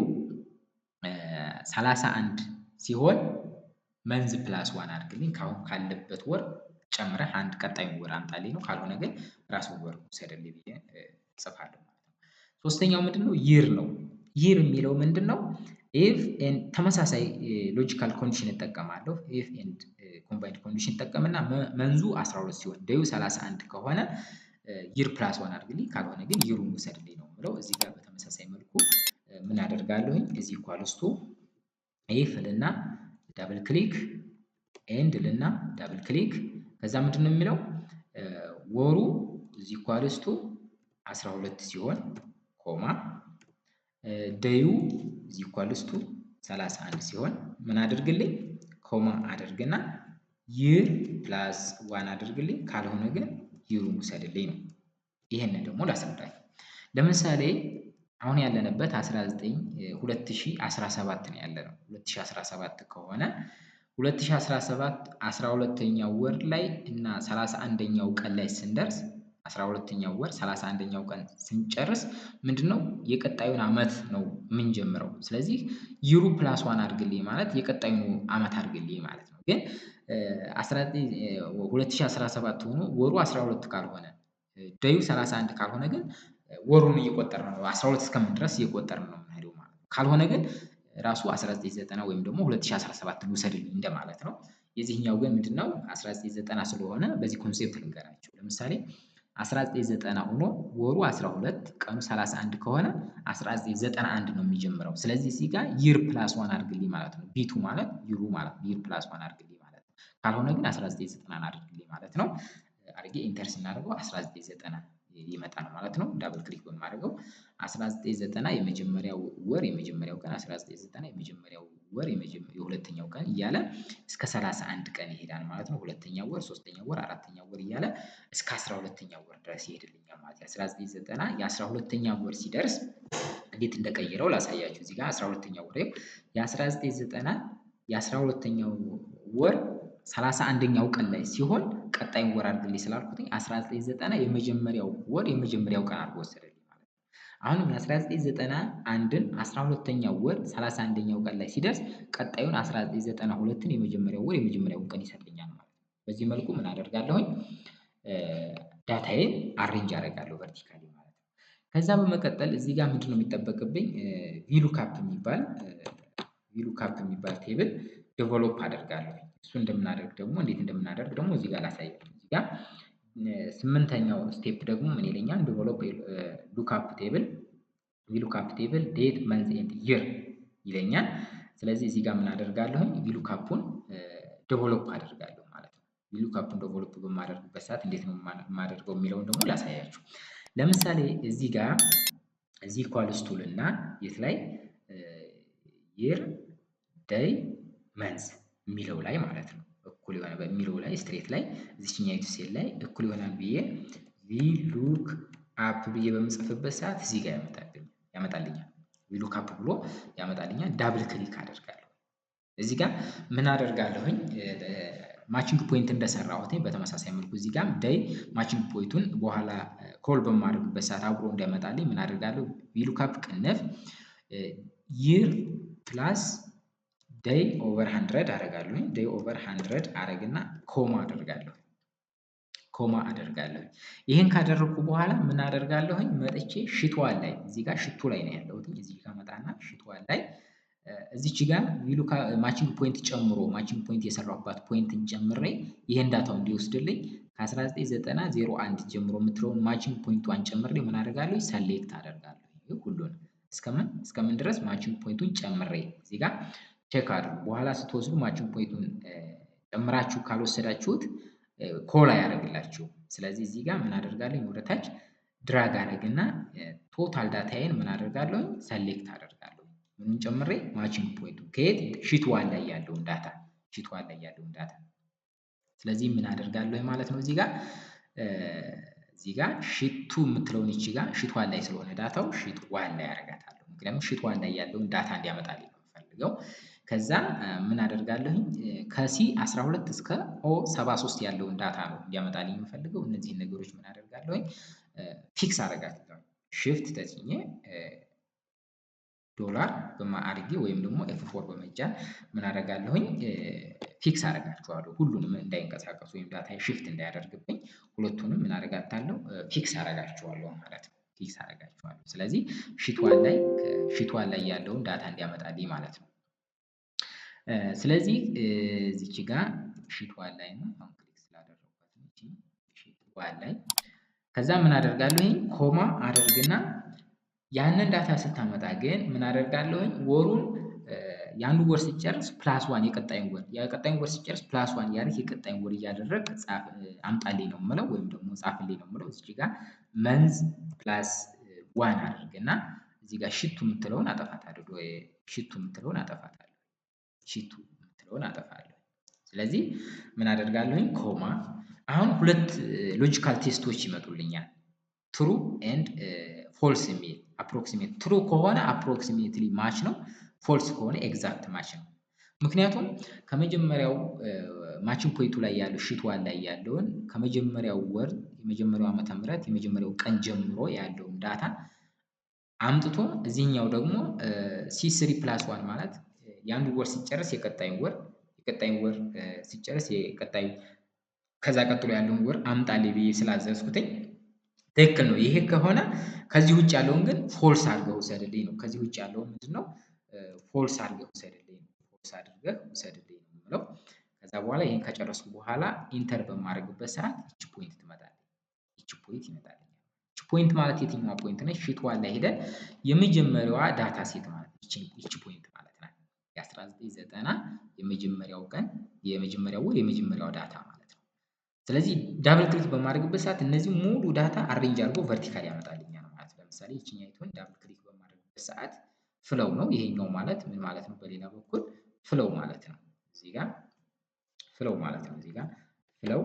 31 ሲሆን month plus one አድርግልኝ፣ ካሁን ካለበት ወር ጨምረህ አንድ ቀጣዩን ወር አምጣልኝ ነው። ካልሆነ ግን ራሱን ወር ውሰድልኝ ብዬ እጽፋለሁ ማለት ነው። ሶስተኛው ምንድነው? Year ነው። Year የሚለው ምንድነው? If and ተመሳሳይ logical condition እጠቀማለሁ። If and combined condition እጠቀምና month ኡ 12 ሲሆን day ኡ 31 ከሆነ year plus one አድርግልኝ፣ ካልሆነ ግን year ኡን ውሰድልኝ ነው የምለው። እዚህ ጋር በተመሳሳይ መልኩ ምን አደርጋለሁኝ? Is equals to if ልና double click and ልና double click፣ ከዛ ምንድን ነው የሚለው? ወሩ is equals to 12 ሲሆን comma day ኡ is equals to 31 ሲሆን ምን አድርግልኝ? Comma አድርግና year plus one አድርግልኝ፣ ካልሆነ ግን year ኡን ውሰድልኝ ነው። ይሄንን ደግሞ ላስረዳችሁ። ለምሳሌ አሁን ያለንበት 19 2017 ነው ያለነው። 2017 ከሆነ 2017 12ኛው ወር ላይ እና 31ኛው ቀን ላይ ስንደርስ፣ 12ኛው ወር 31ኛው ቀን ስንጨርስ ምንድነው? የቀጣዩን አመት ነው የምንጀምረው። ስለዚህ year ኡ plus one አድርግልኝ ማለት የቀጣዩን አመት አድርግልኝ ማለት ነው። ግን 2017 ሆኖ ወሩ 12 ካልሆነ Day ኡ 31 ካልሆነ ግን ወሩን እየቆጠርን ነው፣ 12 እስከምን ድረስ እየቆጠርን ነው የምንሄደው ማለት ነው። ካልሆነ ግን ራሱ 1990 ወይም ደግሞ 2017 ውሰድልኝ እንደማለት ነው። የዚህኛው ግን ምንድነው 1990 ስለሆነ በዚህ concept ልንገራችሁ። ለምሳሌ 1990 ሆኖ ወሩ 12 ቀኑ 31 ከሆነ 1991 ነው የሚጀምረው። ስለዚህ እዚህ ጋር year plus one አድርግልኝ ማለት ነው። B2 ማለት year ኡ ማለት ነው። Year plus one አድርግልኝ ማለት ነው። ካልሆነ ግን 1990 አድርግልኝ ማለት ነው። አድርጌ enter ስናደርገው 1990 ይመጣል ማለት ነው። Double click በማድረገው 1990 የመጀመሪያው ወር የመጀመሪያው ቀን፣ 1990 የመጀመሪያው ወር የሁለተኛው ቀን እያለ እስከ 31 ቀን ይሄዳል ማለት ነው። ሁለተኛው ወር፣ ሶስተኛው ወር፣ አራተኛው ወር እያለ እስከ 12ኛው ወር ድረስ ይሄድልኛል ማለት ነው። 1990 የ12ኛው ወር ሲደርስ እንዴት እንደቀየረው ላሳያችሁ። እዚህ ጋር 12ኛው ወር የ1990 የ12ኛው ወር 31ኛው ቀን ላይ ሲሆን ቀጣዩን ወር አድርግልኝ ስላልኩትኝ 1990 የመጀመሪያው ወር የመጀመሪያው ቀን አድርጎ ወሰደልኝ ማለት ነው። አሁንም የ1991ን 12ኛው ወር 31ኛው ቀን ላይ ሲደርስ ቀጣዩን 1992ን የመጀመሪያው ወር የመጀመሪያውን ቀን ይሰጠኛል ማለት ነው። በዚህ መልኩ ምን አደርጋለሁኝ? Data ዬን arrange አደርጋለሁ vertically ማለት ነው። ከዛ በመቀጠል እዚህ ጋር ምንድነው የሚጠበቅብኝ? VLOOKUP የሚባል table develop አደርጋለሁ። እሱ እንደምናደርግ ደግሞ እንዴት እንደምናደርግ ደግሞ እዚህ ጋር ላሳያችሁ። እዚህ ጋር ስምንተኛው step ደግሞ ምን ይለኛል? Develop lookup table፣ VLOOKUP table date, month and year ይለኛል። ስለዚህ እዚህ ጋር ምን አደርጋለሁኝ? VLOOKUP ኡን develop አደርጋለሁ ማለት ነው። VLOOKUP ኡን develop በማደርግበት ሰዓት እንዴት ነው የማደርገው የሚለውን ደግሞ ላሳያችሁ። ለምሳሌ እዚህ ጋር እዚህ equals to ል እና የት ላይ year, day, month የሚለው ላይ ማለት ነው። እኩል የሆነ በሚለው ላይ straight ላይ እዚችኛይቱ ሴል ላይ እኩል ይሆናል ብዬ VLOOKUP ብዬ በምጽፍበት ሰዓት እዚህ ጋር ያመጣልኛል። VLOOKUP ብሎ ያመጣልኛል። Double click አደርጋለሁ። እዚህ ጋር ምን አደርጋለሁኝ? Matching point እንደሰራሁት በተመሳሳይ መልኩ እዚህ ጋር day matching point ኡን በኋላ call በማድረግበት ሰዓት አብሮ እንዲያመጣልኝ ምን አደርጋለሁ? VLOOKUP ቅንፍ year plus day over 100 አደርጋለሁኝ። Day over 100 አደርግና comma አደርጋለሁ፣ comma አደርጋለሁ። ይህን ካደረግኩ በኋላ ምን አደርጋለሁኝ? መጥቼ sheet one ላይ፣ እዚህ ጋር sheet two ላይ ነው ያለሁት። እዚህ ጋር መጣና sheet one ላይ እዚች ጋር matching point ጨምሮ matching point የሰራሁባት ፖይንትን ጨምሬ ይሄን data ው እንዲወስድልኝ ከ1990 01 ጀምሮ የምትለውን matching point ኧን ጨምሬ ምን አደርጋለሁ? Select አደርጋለሁ። ሁሉን እስከምን ድረስ matching point ኡን ጨምሬ እዚህ ጋር check አድርጉ። በኋላ ስትወስዱ matching point ኡን ጨምራችሁ ካልወሰዳችሁት call አያደርግላችሁም። ስለዚህ እዚህ ጋር ምን አደርጋለሁ? ወደ ታች drag አደርግና total data ዬን ምን አደርጋለሁ? Select አደርጋለሁ። ምኑን ጨምሬ? Matching point ኡ ከየት? Sheet one ላይ ያለውን data፣ sheet one ላይ ያለውን data። ስለዚህ ምን አደርጋለሁ ማለት ነው፣ እዚህ ጋር sheet two የምትለውን ይቺ ጋር sheet one ላይ ስለሆነ data ው sheet one ላይ አደርጋታለሁ። ምክንያቱም sheet one ላይ ያለውን data እንዲያመጣልኝ ነው የምፈልገው። ከዛ ምን አደርጋለሁኝ? ከ C 12 እስከ O 73 ያለውን data ነው እንዲያመጣልኝ የምፈልገው። እነዚህን ነገሮች ምን አደርጋለሁኝ? Fix አደርጋለሁ። Shift ተጭኜ ዶላር አድርጌ ወይም ደግሞ F4 በመጫን ምን አደርጋለሁኝ? Fix አደርጋቸዋለሁ። ሁሉንም እንዳይንቀሳቀሱ ወይም data shift እንዳያደርግብኝ ሁለቱንም ምን አደርጋታለሁ? Fix አደርጋቸዋለሁ ማለት ነው። Fix አደርጋቸዋለሁ። ስለዚህ sheet one ላይ ያለውን data እንዲያመጣልኝ ማለት ነው። ስለዚህ እዚች ጋር sheet one ላይ ነው፣ አሁን click ስላደረኩት ነው። እቺ sheet one ላይ ከዛ ምን አደርጋለሁኝ? Comma አደርግና ያንን data ስታመጣ ግን ምን አደርጋለሁኝ? ወሩን የአንዱ ወር ሲጨርስ plus one የቀጣዩን ወር፣ የቀጣዩን ወር ሲጨርስ plus one እያደረግ የቀጣዩን ወር እያደረግ ጻፍ አምጣልኝ ነው የምለው፣ ወይም ደግሞ ጻፍልኝ ነው የምለው። እዚህ ጋር month plus one አድርግና እዚህ ጋር sheet two የምትለውን አጠፋታለሁ። Sheet two የምትለውን አጠፋታለሁ። Sheet two የምትለውን አጠፋለሁ። ስለዚህ ምን አደርጋለሁኝ? Comma። አሁን ሁለት logical test ኦች ይመጡልኛል። True and false የሚል። Approximate true ከሆነ approximately match ነው። False ከሆነ exact match ነው። ምክንያቱም ከመጀመሪያው matching point ኡ ላይ ያለው sheet one ላይ ያለውን ከመጀመሪያው ወር፣ የመጀመሪያው ዓመተ ምህረት፣ የመጀመሪያው ቀን ጀምሮ ያለውን data አምጥቶ እዚህኛው ደግሞ C3 plus one ማለት የአንዱ ወር ሲጨርስ የቀጣዩን ወር፣ የቀጣዩን ወር ሲጨርስ የቀጣዩ ከዛ ቀጥሎ ያለውን ወር አምጣልኝ ብዬ ስላዘዝኩትኝ ትክክል ነው። ይሄ ከሆነ ከዚህ ውጭ ያለውን ግን false አድርገህ ውሰድልኝ ነው። ከዚህ ውጭ ያለውን ምንድነው? False አድርገህ ውሰድልኝ ነው። False አድርገህ ውሰድልኝ ነው የምለው። ከዛ በኋላ ይሄን ከጨረስኩ በኋላ enter በማደርግበት ሰዓት ይቺ point ትመጣለች። ይቺ point ይመጣልኛል። ይቺ point ማለት የትኛዋ point ነች? Sheet one ላይ ሄደን የመጀመሪያዋ data set ማለት ይቺ point ማለት ናት። የ1990 የመጀመሪያው ቀን የመጀመሪያው ወር የመጀመሪያው data ማለት ነው። ስለዚህ double click በማድረግበት ሰዓት እነዚህ ሙሉ data arrange አድርጎ vertical ያመጣልኛል ማለት ነው። ለምሳሌ ይቺኛይቱን double click በማድረግበት ሰዓት flow ነው። ይሄኛው ማለት ምን ማለት ነው? በሌላ በኩል flow ማለት ነው። እዚህ ጋር flow ማለት ነው። እዚህ ጋር flow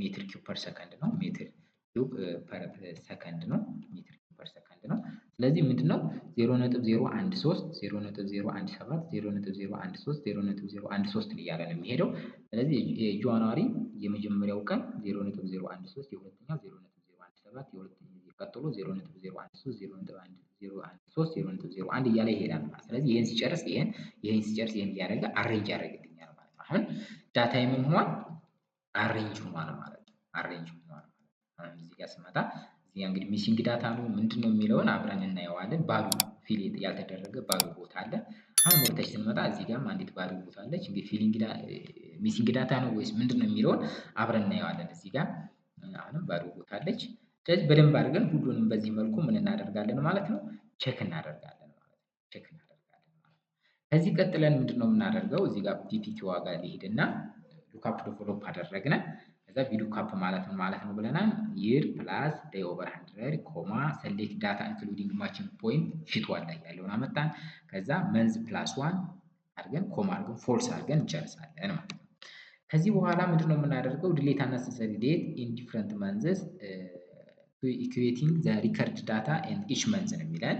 meter cube per second ነው። Meter cube per second ነው። Meter cube per second ነው። ስለዚህ ምንድነው 0.013፣ 0.017፣ 0.013፣ 0.013 እያለ ነው የሚሄደው። ስለዚህ የ January የመጀመሪያው ቀን 0.013፣ የሁለተኛው 0.017፣ የሁለተኛው ቀጥሎ 0.013፣ 0.013፣ 0.01 እያለ ይሄዳል ማለት። ስለዚህ ይሄን ሲጨርስ ይሄን፣ ይሄን ሲጨርስ ይሄን እያደረገ arrange ያደርግልኛል ማለት ነው። አሁን data ምን ሆኗል? Arrange ሆኗል ማለት ነው። Arrange ሆኗል ማለት ነው። አሁን እዚህ ጋር ስመጣ እዚህ ጋር እንግዲህ missing data ነው ምንድነው የሚለውን አብረን እናየዋለን። ባዶ fill ያልተደረገ ባዶ ቦታ አለ። አሁን ወደታች ስንመጣ እዚህ ጋርም አንዲት ባዶ ቦታ አለች። እንግዲህ filling missing data ነው ወይስ ምንድነው የሚለውን አብረን እናየዋለን። እዚህ ጋር አሁንም ባዶ ቦታ አለች። ስለዚህ በደንብ አድርገን ሁሉንም በዚህ መልኩ ምን እናደርጋለን ማለት ነው፣ check እናደርጋለን ማለት ነው። Check እናደርጋለን ማለት ነው። ከዚህ ቀጥለን ምንድነው የምናደርገው? እዚህ ጋር PPT ዋጋ ሊሄድና lookup develop አደረግነ። ከዛ VLOOKUP ማለት ምን ማለት ነው ብለናል። Year plus day over 100 comma select data including matching point sheet one ላይ ያለውን አመጣን። ከዛ month plus one አድርገን comma አድርገን false አድርገን እንጨርሳለን ማለት ነው። ከዚህ በኋላ ምንድነው የምናደርገው? Delete unnecessary date in different months equating the record data and each month ነው የሚለን።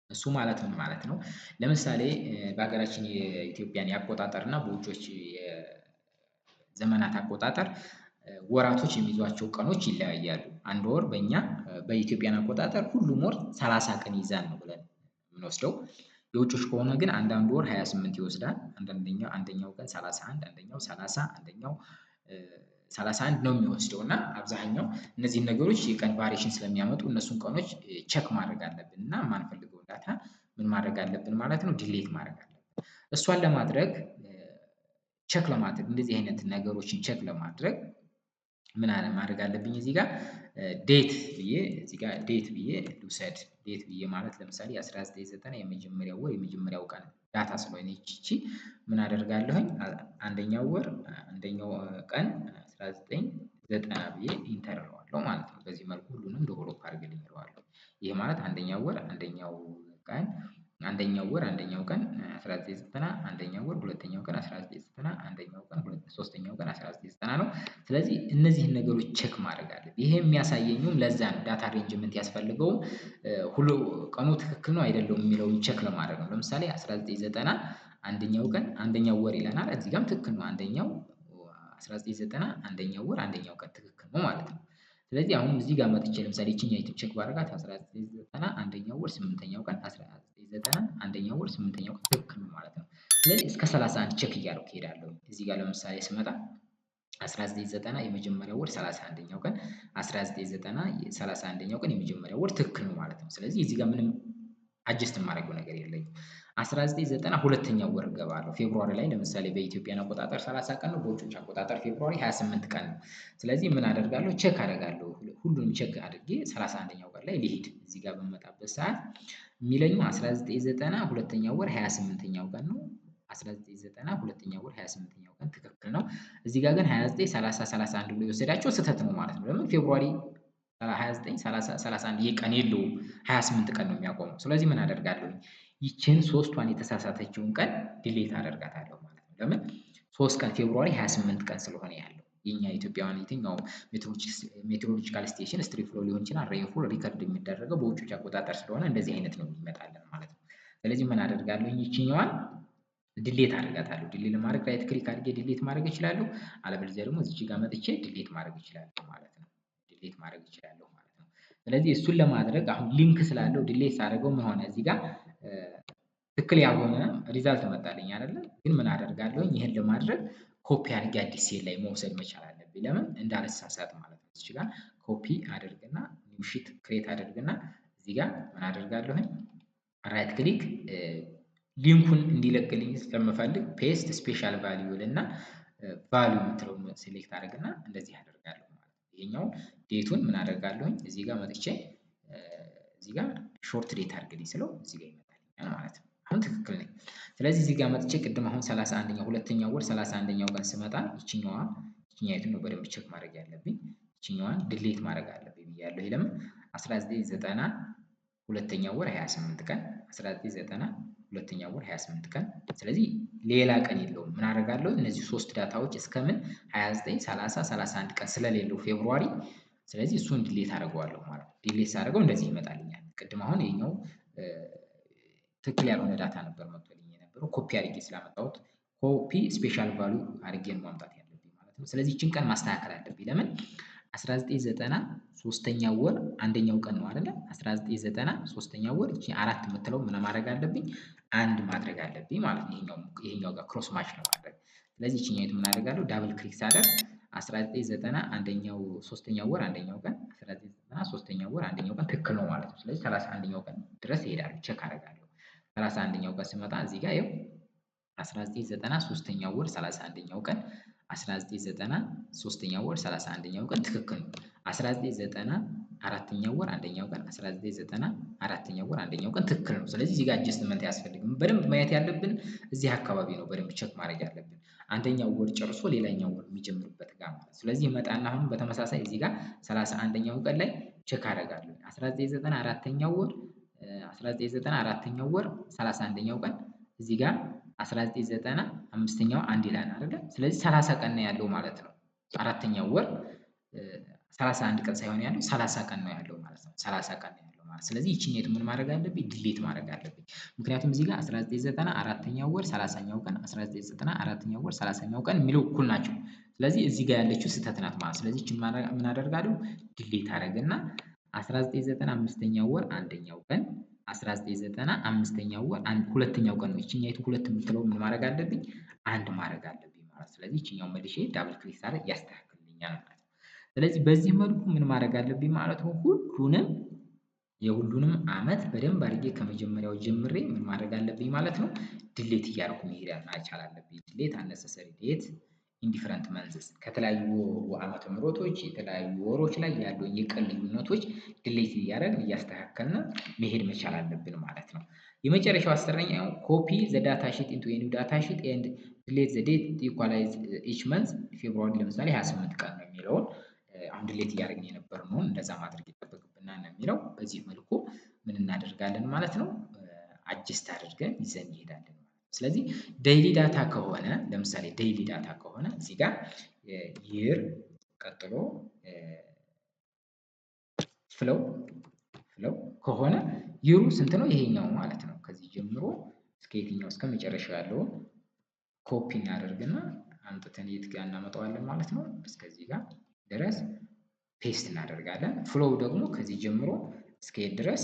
እሱ ማለት ምን ማለት ነው? ለምሳሌ በሀገራችን የኢትዮጵያን የአቆጣጠር እና በውጮች የዘመናት አቆጣጠር ወራቶች የሚይዟቸው ቀኖች ይለያያሉ። አንድ ወር በእኛ በ Ethiopian አቆጣጠር ሁሉም ወር 30 ቀን ይይዛል ነው ብለን የምንወስደው። የውጮች ከሆነ ግን አንዳንዱ ወር 28 ይወስዳል። አንደኛው አንደኛው ቀን 31፣ አንደኛው 30፣ አንደኛው 31 ነው የሚወስደው። እና አብዛኛው እነዚህን ነገሮች የቀን variation ስለሚያመጡ እነሱን ቀኖች check ማድረግ አለብን እና የማንፈልገውን data ምን ማድረግ አለብን ማለት ነው፣ delete ማድረግ አለብን። እሷን ለማድረግ፣ check ለማድረግ፣ እንደዚህ አይነት ነገሮችን check ለማድረግ ምን ማድረግ አለብኝ? እዚህ ጋር date ብዬ፣ እዚህ ጋር date ብዬ ልውሰድ። Date ብዬ ማለት ለምሳሌ የ1990 የመጀመሪያው ወር የመጀመሪያው ቀን data ስለሆነ ይቺ ምን አደርጋለሁኝ? አንደኛው ወር አንደኛው ቀን 1990 ብዬ enter እለዋለሁ ማለት ነው። በዚህ መልኩ ሁሉንም develop አድርግልኝ እለዋለሁ። ይሄ ማለት አንደኛው ወር አንደኛው ቀን፣ አንደኛው ወር አንደኛው ቀን 1990፣ አንደኛው ወር ሁለተኛው ቀን 1990፣ አንደኛው ቀን ሶስተኛው ቀን 1990 ነው። ስለዚህ እነዚህን ነገሮች check ማድረግ አለብኝ። ይሄ የሚያሳየኝም ለዛ ነው፣ data arrangement ያስፈልገውም ሁሉ ቀኑ ትክክል ነው አይደለም የሚለውን check ለማድረግ ነው። ለምሳሌ 1990 አንደኛው ቀን አንደኛው ወር ይለናል። እዚህ ጋርም ትክክል ነው። አንደኛው 1990 አንደኛው ወር አንደኛው ቀን ትክክል ነው ማለት ነው። ስለዚህ አሁን እዚህ ጋር መጥቼ ለምሳሌ ይቺኛይቱን check ባደርጋት 1990 አንደኛው ወር ስምንተኛው ቀን፣ 1990 አንደኛው ወር ስምንተኛው ቀን ትክክል ነው ማለት ነው። ስለዚህ እስከ 31 check እያደረኩ እሄዳለሁ። እዚህ ጋር ለምሳሌ ስመጣ 1990 የመጀመሪያው ወር 31ኛው ቀን፣ 1990 31ኛው ቀን የመጀመሪያው ወር ትክክል ነው ማለት ነው። ስለዚህ እዚህ ጋር ምንም adjust የማደርገው ነገር የለኝም። 1990 ሁለተኛው ወር እገባለሁ። February ላይ ለምሳሌ በ Ethiopian አቆጣጠር 30 ቀን ነው፣ በውጮች አቆጣጠር February 28 ቀን ነው። ስለዚህ ምን አደርጋለሁ? Check አደርጋለሁ። ሁሉንም check አድርጌ 31ኛው ቀን ላይ ልሂድ። እዚህ ጋር በምመጣበት ሰዓት የሚለኝ 1990 ሁለተኛው ወር 28ኛው ቀን ነው። 1990 ሁለተኛው ወር 28ኛው ቀን ትክክል ነው። እዚህ ጋር ግን 29፣ 30፣ 31 ብሎ የወሰዳቸው ስህተት ነው ማለት ነው። ለምን? February 29፣ 30፣ 31 ይሄ ቀን የለውም፣ 28 ቀን ነው የሚያቆመው። ስለዚህ ምን አደርጋለሁ? ይችን ሶስቷን የተሳሳተችውን ቀን delete አደርጋታለሁ ማለት ነው። ለምን? ሶስት ቀን February 28 ቀን ስለሆነ ያለው የኛ ኢትዮጵያውያን የትኛውም meteorological station stream flow ሊሆን ይችላል፣ rainfall record የሚደረገው በውጮች አቆጣጠር ስለሆነ እንደዚህ አይነት ነው የሚመጣልን ማለት ነው። ስለዚህ ምን አደርጋለሁ? ይችኛዋን delete አደርጋታለሁ። Delete ለማድረግ right click አድርጌ delete ማድረግ እችላለሁ። አለበለዚያ ደግሞ እዚች ጋር መጥቼ delete ማድረግ እችላለሁ ማለት ነው። Delete ማድረግ እችላለሁ ማለት ነው። ስለዚህ እሱን ለማድረግ አሁን link ስላለው delete ሳደርገው ምን ሆነ? እዚህ ጋር ትክክል ያልሆነ result መጣልኝ አይደለ? ግን ምን አደርጋለሁኝ? ይሄን ለማድረግ ኮፒ አድርጌ አዲስ ሴል ላይ መውሰድ መቻል አለብኝ። ለምን? እንዳልሳሳት ማለት ነው። እዚህ ጋር ኮፒ አደርግና New sheet create አደርግና እዚህ ጋር ምን አደርጋለሁኝ? Right click link ኡን እንዲለቅልኝ ስለምፈልግ paste special value እና value የምትለውን select አደርግና እንደዚህ አደርጋለሁ ማለት ነው። ይሄኛው date ኡን ምን አደርጋለሁኝ? እዚህ ጋር መጥቼ እዚህ ጋር short date አድርግልኝ ስለው እዚህ ጋር ይመጣልኛል ማለት ነው። አሁን ትክክል ነኝ። ስለዚህ እዚህ ጋር መጥቼ ቅድም አሁን 31ኛው ሁለተኛው ወር 31ኛው ቀን ስመጣ ይችኛዋን ነው በደንብ check ማድረግ ያለብኝ። ይችኛዋን delete ማድረግ አለብኝ ብያለሁ። ይሄ ለምን 1990 ሁለተኛው ወር 28 ቀን 1990 ሁለተኛው ወር 28 ቀን። ስለዚህ ሌላ ቀን የለውም። ምን አደርጋለሁ? እነዚህ ሶስት data ዎች እስከምን 29፣ 30፣ 31 ቀን ስለሌለው February፣ ስለዚህ እሱን delete አደርገዋለሁ ማለት ነው። Delete ሳደርገው እንደዚህ ይመጣልኛል። ቅድም አሁን ይሄኛው ትክክል ያልሆነ data ነበር መጥቶልኝ የነበረው፣ ኮፒ አድርጌ ስላመጣሁት copy special value አድርጌ ነው ማምጣት ያለብኝ ማለት ነው። ስለዚህ ይህችን ቀን ማስተካከል አለብኝ። ለምን 1990 ሶስተኛው ወር አንደኛው ቀን ነው አይደለ? 1990 ሶስተኛው ወር እቺ አራት የምትለው ምን ማድረግ አለብኝ? አንድ ማድረግ አለብኝ ማለት ነው። ይሄኛው ጋር cross match ለማድረግ። ስለዚህ እቺኛይቱ ምን አደርጋለሁ? Double click ሳደርግ 1990 አንደኛው ሶስተኛው ወር አንደኛው ቀን 1990 ሶስተኛው ወር አንደኛው ቀን ትክክል ነው ማለት ነው። ስለዚህ 31ኛው ቀን ድረስ እሄዳለሁ፣ check አደርጋለሁ። 31ኛው ቀን ስመጣ እዚህ ጋር ይኸው 1990 ሶስተኛው ወር 31ኛው ቀን 1990 ሶስተኛው ወር 31ኛው ቀን ትክክል ነው። 1990 አራተኛው ወር አንደኛው ቀን 1990 አራተኛው ወር አንደኛው ቀን ትክክል ነው። ስለዚህ እዚህ ጋር adjustment አያስፈልግም። በደንብ ማየት ያለብን እዚህ አካባቢ ነው። በደንብ check ማድረግ ያለብን አንደኛው ወር ጨርሶ ሌላኛው ወር የሚጀምርበት ጋር ማለት። ስለዚህ መጣና አሁን በተመሳሳይ እዚህ ጋር 31ኛው ቀን ላይ check አደርጋለሁ። 1990 አራተኛው ወር 1990 አራተኛው ወር 31ኛው ቀን እዚህ ጋር 1990 አምስተኛው አንድ ይላል አይደለ? ስለዚህ 30 ቀን ነው ያለው ማለት ነው። አራተኛው ወር 31 ቀን ሳይሆን ያለው 30 ቀን ነው ያለው ማለት ነው። 30 ቀን ነው ያለው ማለት። ስለዚህ ይቺኛይቱ ምን ማድረግ አለብኝ? Delete ማድረግ አለብኝ። ምክንያቱም እዚህ ጋር 1990 አራተኛው ወር 30ኛው ቀን 1990 አራተኛው ወር 30ኛው ቀን የሚለው እኩል ናቸው። ስለዚህ እዚህ ጋር ያለችው ስህተት ናት ማለት። ስለዚህ ይቺን ምን አደርጋለሁ? Delete አደርግና 1990 አምስተኛው ወር አንደኛው ቀን 1990 አምስተኛው ወር ሁለተኛው ቀን ነው። ይቺኛይቱ ሁለት የምትለው ምን ማድረግ አለብኝ? አንድ ማድረግ አለብኝ ማለት። ስለዚህ ይቺኛው መልሼ double click ሳደርግ ያስተካክልልኛል ማለት ነው። ስለዚህ በዚህ መልኩ ምን ማድረግ አለብኝ ማለት ነው? ሁሉንም የሁሉንም አመት በደንብ አድርጌ ከመጀመሪያው ጀምሬ ምን ማድረግ አለብኝ ማለት ነው? Delete እያደረኩ መሄድ መቻል አለብኝ። Delete unnecessary date in different months፣ ከተለያዩ ዓመተ ምህረቶች የተለያዩ ወሮች ላይ ያሉ የቀን ልዩነቶች delete እያደረግን እያስተካከልን መሄድ መቻል አለብን ማለት ነው። የመጨረሻው 10ኛው copy the data sheet into new data sheet and delete the date equalize each month። February ለምሳሌ 28 ቀን ነው የሚለውን አሁን delete እያደረግን የነበርነውን እንደዛ ማድረግ ይጠበቅብናል ነው የሚለው። በዚህ መልኩ ምን እናደርጋለን ማለት ነው? Adjust አድርገን ይዘን እንሄዳለን ማለት ነው። ስለዚህ daily data ከሆነ፣ ለምሳሌ daily data ከሆነ እዚህ ጋር year ቀጥሎ flow ከሆነ year ኡ ስንት ነው? ይሄኛው ማለት ነው። ከዚህ ጀምሮ እስከ የትኛው እስከ መጨረሻው ያለውን ኮፒ እናደርግና አምጥተን የት ጋር እናመጣዋለን ማለት ነው። እስከዚህ ጋር ድረስ paste እናደርጋለን። Flow ደግሞ ከዚህ ጀምሮ እስከ የት ድረስ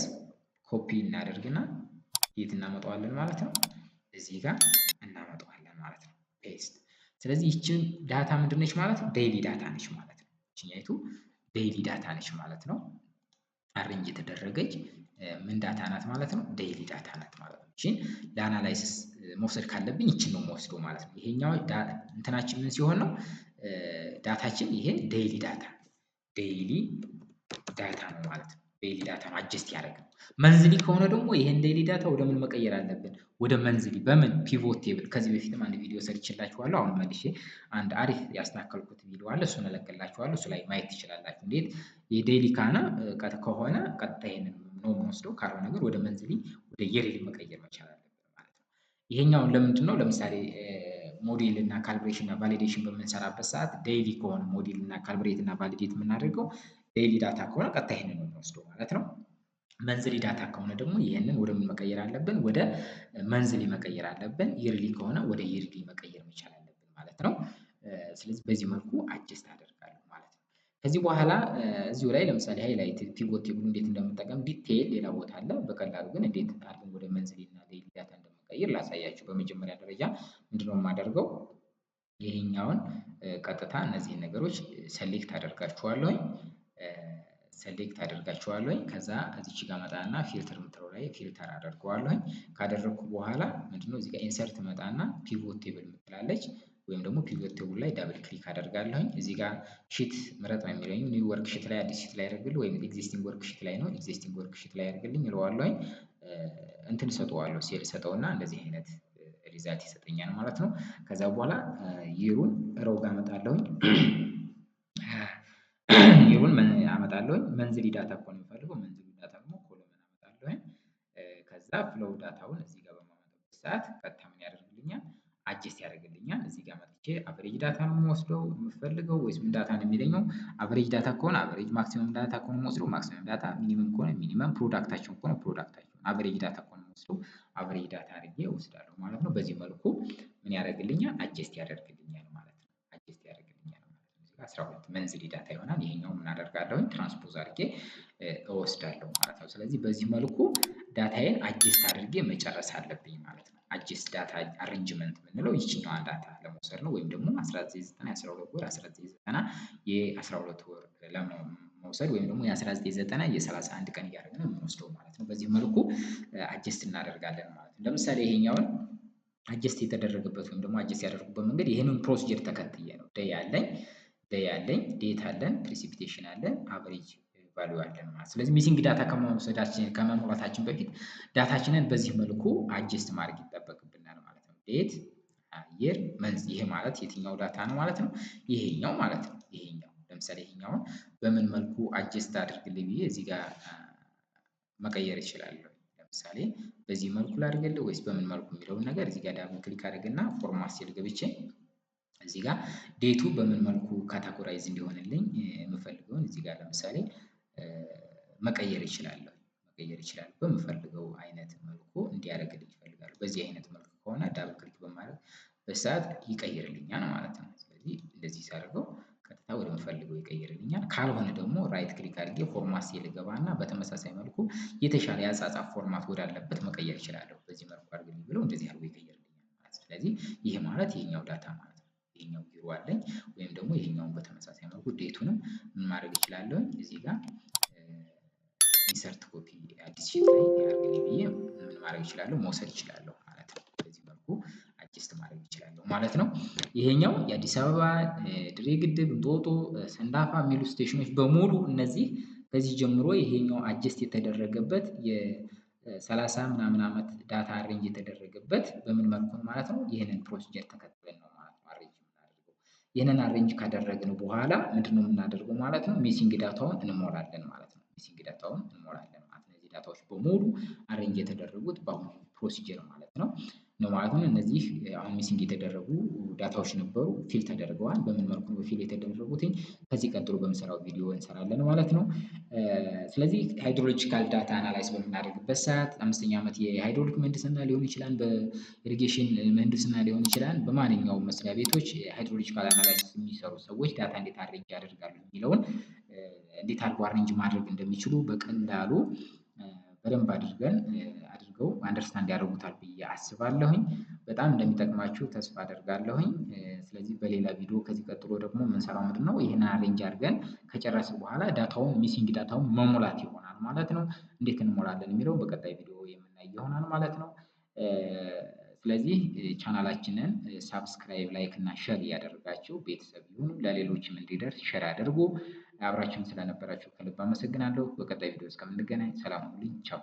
ኮፒ እናደርግና የት እናመጣዋለን ማለት ነው። እዚህ ጋር እናመጣዋለን ማለት ነው። Paste። ስለዚህ ይችን data ምንድን ነች ማለት ነው? Daily data ነች ማለት ነው። ይችኛይቱ daily data ነች ማለት ነው። Arrange የተደረገች ምን data ናት ማለት ነው? Daily data ናት ማለት ነው። ይቺን ለ analysis መውሰድ ካለብኝ ይችን ነው የምወስደው ማለት ነው። ይሄኛው እንትናችን ምን ሲሆን ነው data ችን? ይሄ daily data ነው ማለት ነው። Daily data ነው adjust ያደረግነው። Monthly ከሆነ ደግሞ ይሄን daily data ወደ ምን መቀየር አለብን? ወደ monthly። በምን? Pivot table። ከዚህ በፊትም አንድ ቪዲዮ ሰርቼላችኋለሁ። አሁን መልሼ አንድ አሪፍ ያስተካከልኩት ቪዲዮ አለ። እሱን እለቅላችኋለሁ። እሱ ላይ ማየት ትችላላችሁ። እንዴት የ daily ከሆነ ቀጥታ ይሄንን ነው የምወስደው፣ ካልሆነ ግን ወደ monthly ወደ yearly መቀየር መቻል አለብን ማለት ነው። ይሄኛውን ለምንድን ነው? ለምሳሌ ሞዴል እና calibration እና validation በምንሰራበት ሰዓት daily ከሆነ ሞዴል እና calibrate እና validate የምናደርገው daily data ከሆነ ቀጥታ ይሄንን ነው የምንወስደው ማለት ነው። Monthly data ከሆነ ደግሞ ይህንን ወደ ምን መቀየር አለብን? ወደ monthly መቀየር አለብን። Yearly ከሆነ ወደ yearly መቀየር መቻል አለብን ማለት ነው። ስለዚህ በዚህ መልኩ adjust አደርጋለሁ ማለት ነው። ከዚህ በኋላ እዚሁ ላይ ለምሳሌ highlight pivot table ኡ እንዴት እንደምጠቀም detail ሌላ ቦታ አለ። በቀላሉ ግን እንዴት አድርገን ወደ monthly እና daily data እንደምንቀይር ላሳያችሁ። በመጀመሪያ ደረጃ ምንድነው የማደርገው? ይሄኛውን ቀጥታ እነዚህን ነገሮች select አደርጋችኋለሁኝ። Select አደርጋቸዋለሁኝ። ከዛ እዚች ጋር መጣና filter የምትለው ላይ filter አደርገዋለሁኝ። ካደረግኩ በኋላ ምንድነው እዚህ ጋር insert መጣና pivot table የምትላለች ወይም ደግሞ pivot table ላይ double click አደርጋለሁኝ። እዚህ ጋር sheet ምረጥ ነው የሚለኝ። New worksheet ላይ አዲስ sheet ላይ ያደርግልኝ ወይም existing worksheet ላይ ነው፣ existing worksheet ላይ ያደርግልኝ እለዋለሁኝ። እንትን እሰጠዋለሁ፣ ሴል ሰጠውና እንደዚህ አይነት result ይሰጠኛል ማለት ነው። ከዛ በኋላ year ኡን row ጋር አመጣለሁኝ። Year ኡን አመጣለሁኝ። Monthly data እኮ ነው የምፈልገው። Monthly data ደግሞ column አመጣለሁኝ። ከዛ flow data ውን እዚህ ጋር በማመጣበት ሰዓት ቀጥታ ምን ያደርግልኛል? Adjust ያደርግልኛል። እዚህ ጋር መጥቼ average data ነው የምወስደው የምፈልገው ወይስ ምን data ነው የሚለኘው? Average data ከሆነ average፣ maximum data ከሆነ የምወስደው maximum data፣ minimum ከሆነ minimum፣ product ኣቸውን ከሆነ product ኣቸውን፣ average data ከሆነ የምወስደው average data አድርጌ እወስዳለሁ ማለት ነው። በዚህ መልኩ ምን ያደርግልኛል? Adjust ያደርግልኛል ማለት ነው። Adjust ያደርግልኛል ማለት ነው። እዚህ ጋር 12 monthly data ይሆናል። ይሄኛው ምን አደርጋለሁኝ? Transpose አድርጌ እወስዳለሁ ማለት ነው። ስለዚህ በዚህ መልኩ data ዬን adjust አድርጌ መጨረስ አለብኝ ማለት ነው። Adjust data arrangement የምንለው ይችኛዋን data ለመውሰድ ነው። ወይም ደግሞ 1990 12 ወር፣ 1990 የ12 ወር ለመውሰድ ወይም ደግሞ የ1990 የ31 ቀን እያደረግን ነው የምንወስደው ማለት ነው። በዚህ መልኩ adjust እናደርጋለን ማለት ነው። ለምሳሌ ይሄኛውን adjust የተደረገበት ወይም ደግሞ adjust ያደረጉበት መንገድ ይህንን procedure ተከትዬ ነው። Day አለኝ፣ day አለኝ፣ date አለን፣ precipitation አለን፣ average value አለን ማለት። ስለዚህ missing data ከመውሰዳችን ከመሙላታችን በፊት data ችንን በዚህ መልኩ adjust ማድረግ ይጠበቅብናል ማለት ነው። Date፣ year፣ month፣ ይሄ ማለት የትኛው data ነው ማለት ነው? ይሄኛው ማለት ነው። ይሄኛው ለምሳሌ ይሄኛውን በምን መልኩ adjust አድርግልኝ ብዬ እዚህ ጋር መቀየር እችላለሁ። ለምሳሌ በዚህ መልኩ ላድርግልህ ወይስ በምን መልኩ የሚለውን ነገር እዚህ ጋር double click አድርግና format cell ገብቼ እዚህ ጋር date ኡ በምን መልኩ categorize እንዲሆንልኝ የምፈልገውን እዚህ ጋር ለምሳሌ መቀየር እችላለሁ። መቀየር እችላለሁ፣ በምፈልገው አይነት መልኩ እንዲያደርግልኝ እፈልጋለሁ። በዚህ አይነት መልኩ ከሆነ double click በማድረግ በሰዓት ይቀይርልኛል ማለት ነው። ስለዚህ እንደዚህ ሳደርገው ቀጥታ ወደምፈልገው ይቀይርልኛል። ካልሆነ ደግሞ right click አድርጌ format cell እገባና በተመሳሳይ መልኩ የተሻለ የአጻጻፍ format ወዳለበት መቀየር እችላለሁ። በዚህ መልኩ አድርግልኝ ብለው እንደዚህ አድርጎ ይቀይርልኛል ማለት ነው። ስለዚህ ይሄ ማለት ይሄኛው data ማለት ነው። ይሄኛው year ኡ አለኝ ወይም ደግሞ ይሄኛውን በተመሳሳይ መልኩ date ኡንም ምን ማድረግ እችላለሁ? እዚህ ጋር insert copy አዲስ sheet ላይ አድርግልኝ ብዬ ምን ማድረግ እችላለሁ? መውሰድ እችላለሁ ማለት ነው። በዚህ መልኩ adjust ማድረግ እችላለሁ ማለት ነው። ይሄኛው የአዲስ አበባ፣ ድሬ ግድብ፣ እንጦጦ፣ ሰንዳፋ የሚሉ station ኖች በሙሉ እነዚህ ከዚህ ጀምሮ ይሄኛው adjust የተደረገበት የ30 ምናምን ዓመት data arrange የተደረገበት በምን መልኩ ነው ማለት ነው? ይህንን procedure ተከትለን ነው ማለት ነው arrange የምናደርገው። ይህንን arrange ካደረግን በኋላ ምንድነው የምናደርገው ማለት ነው? Missing data ውን እንሞላለን ማለት ነው። Missing data ውን እንሞላለን ማለት ነው። እነዚህ data ዎች በሙሉ arrange የተደረጉት በአሁኑ procedure ማለት ነው። እነዚህ አሁን missing የተደረጉ data ዎች ነበሩ፣ fill ተደርገዋል። በምን መልኩ ነው fill የተደረጉት? ከዚህ ቀጥሎ በምሰራው ቪዲዮ እንሰራለን ማለት ነው። ስለዚህ hydrological data analyze በምናደርግበት ሰዓት አምስተኛ ዓመት የሃይድሮሊክ ምህንድስና ሊሆን ይችላል፣ በ irrigation ምህንድስና ሊሆን ይችላል። በማንኛውም መስሪያ ቤቶች hydrological analysis የሚሰሩ ሰዎች data እንዴት arrange ያደርጋሉ የሚለውን፣ እንዴት አድርገው arrange ማድረግ እንደሚችሉ በቀላሉ በደንብ አድርገው understand ያደርጉታል ብዬ አስባለሁኝ። በጣም እንደሚጠቅማችሁ ተስፋ አደርጋለሁኝ። ስለዚህ በሌላ ቪዲዮ ከዚህ ቀጥሎ ደግሞ የምንሰራው ምንድነው? ይህንን arrange አድርገን ከጨረስን በኋላ data ውን missing data ውን መሙላት ይሆናል ማለት ነው። እንዴት እንሞላለን የሚለውን በቀጣይ ቪዲዮ የምናይ ይሆናል ማለት ነው። ስለዚህ ቻናላችንን subscribe፣ like እና share እያደረጋችሁ ቤተሰብ ይሁኑ። ለሌሎችም እንዲደርስ share አድርጉ። አብራችሁን ስለነበራችሁ ከልብ አመሰግናለሁ። በቀጣይ ቪዲዮ እስከምንገናኝ ሰላም ሁኑልኝ። ቻው።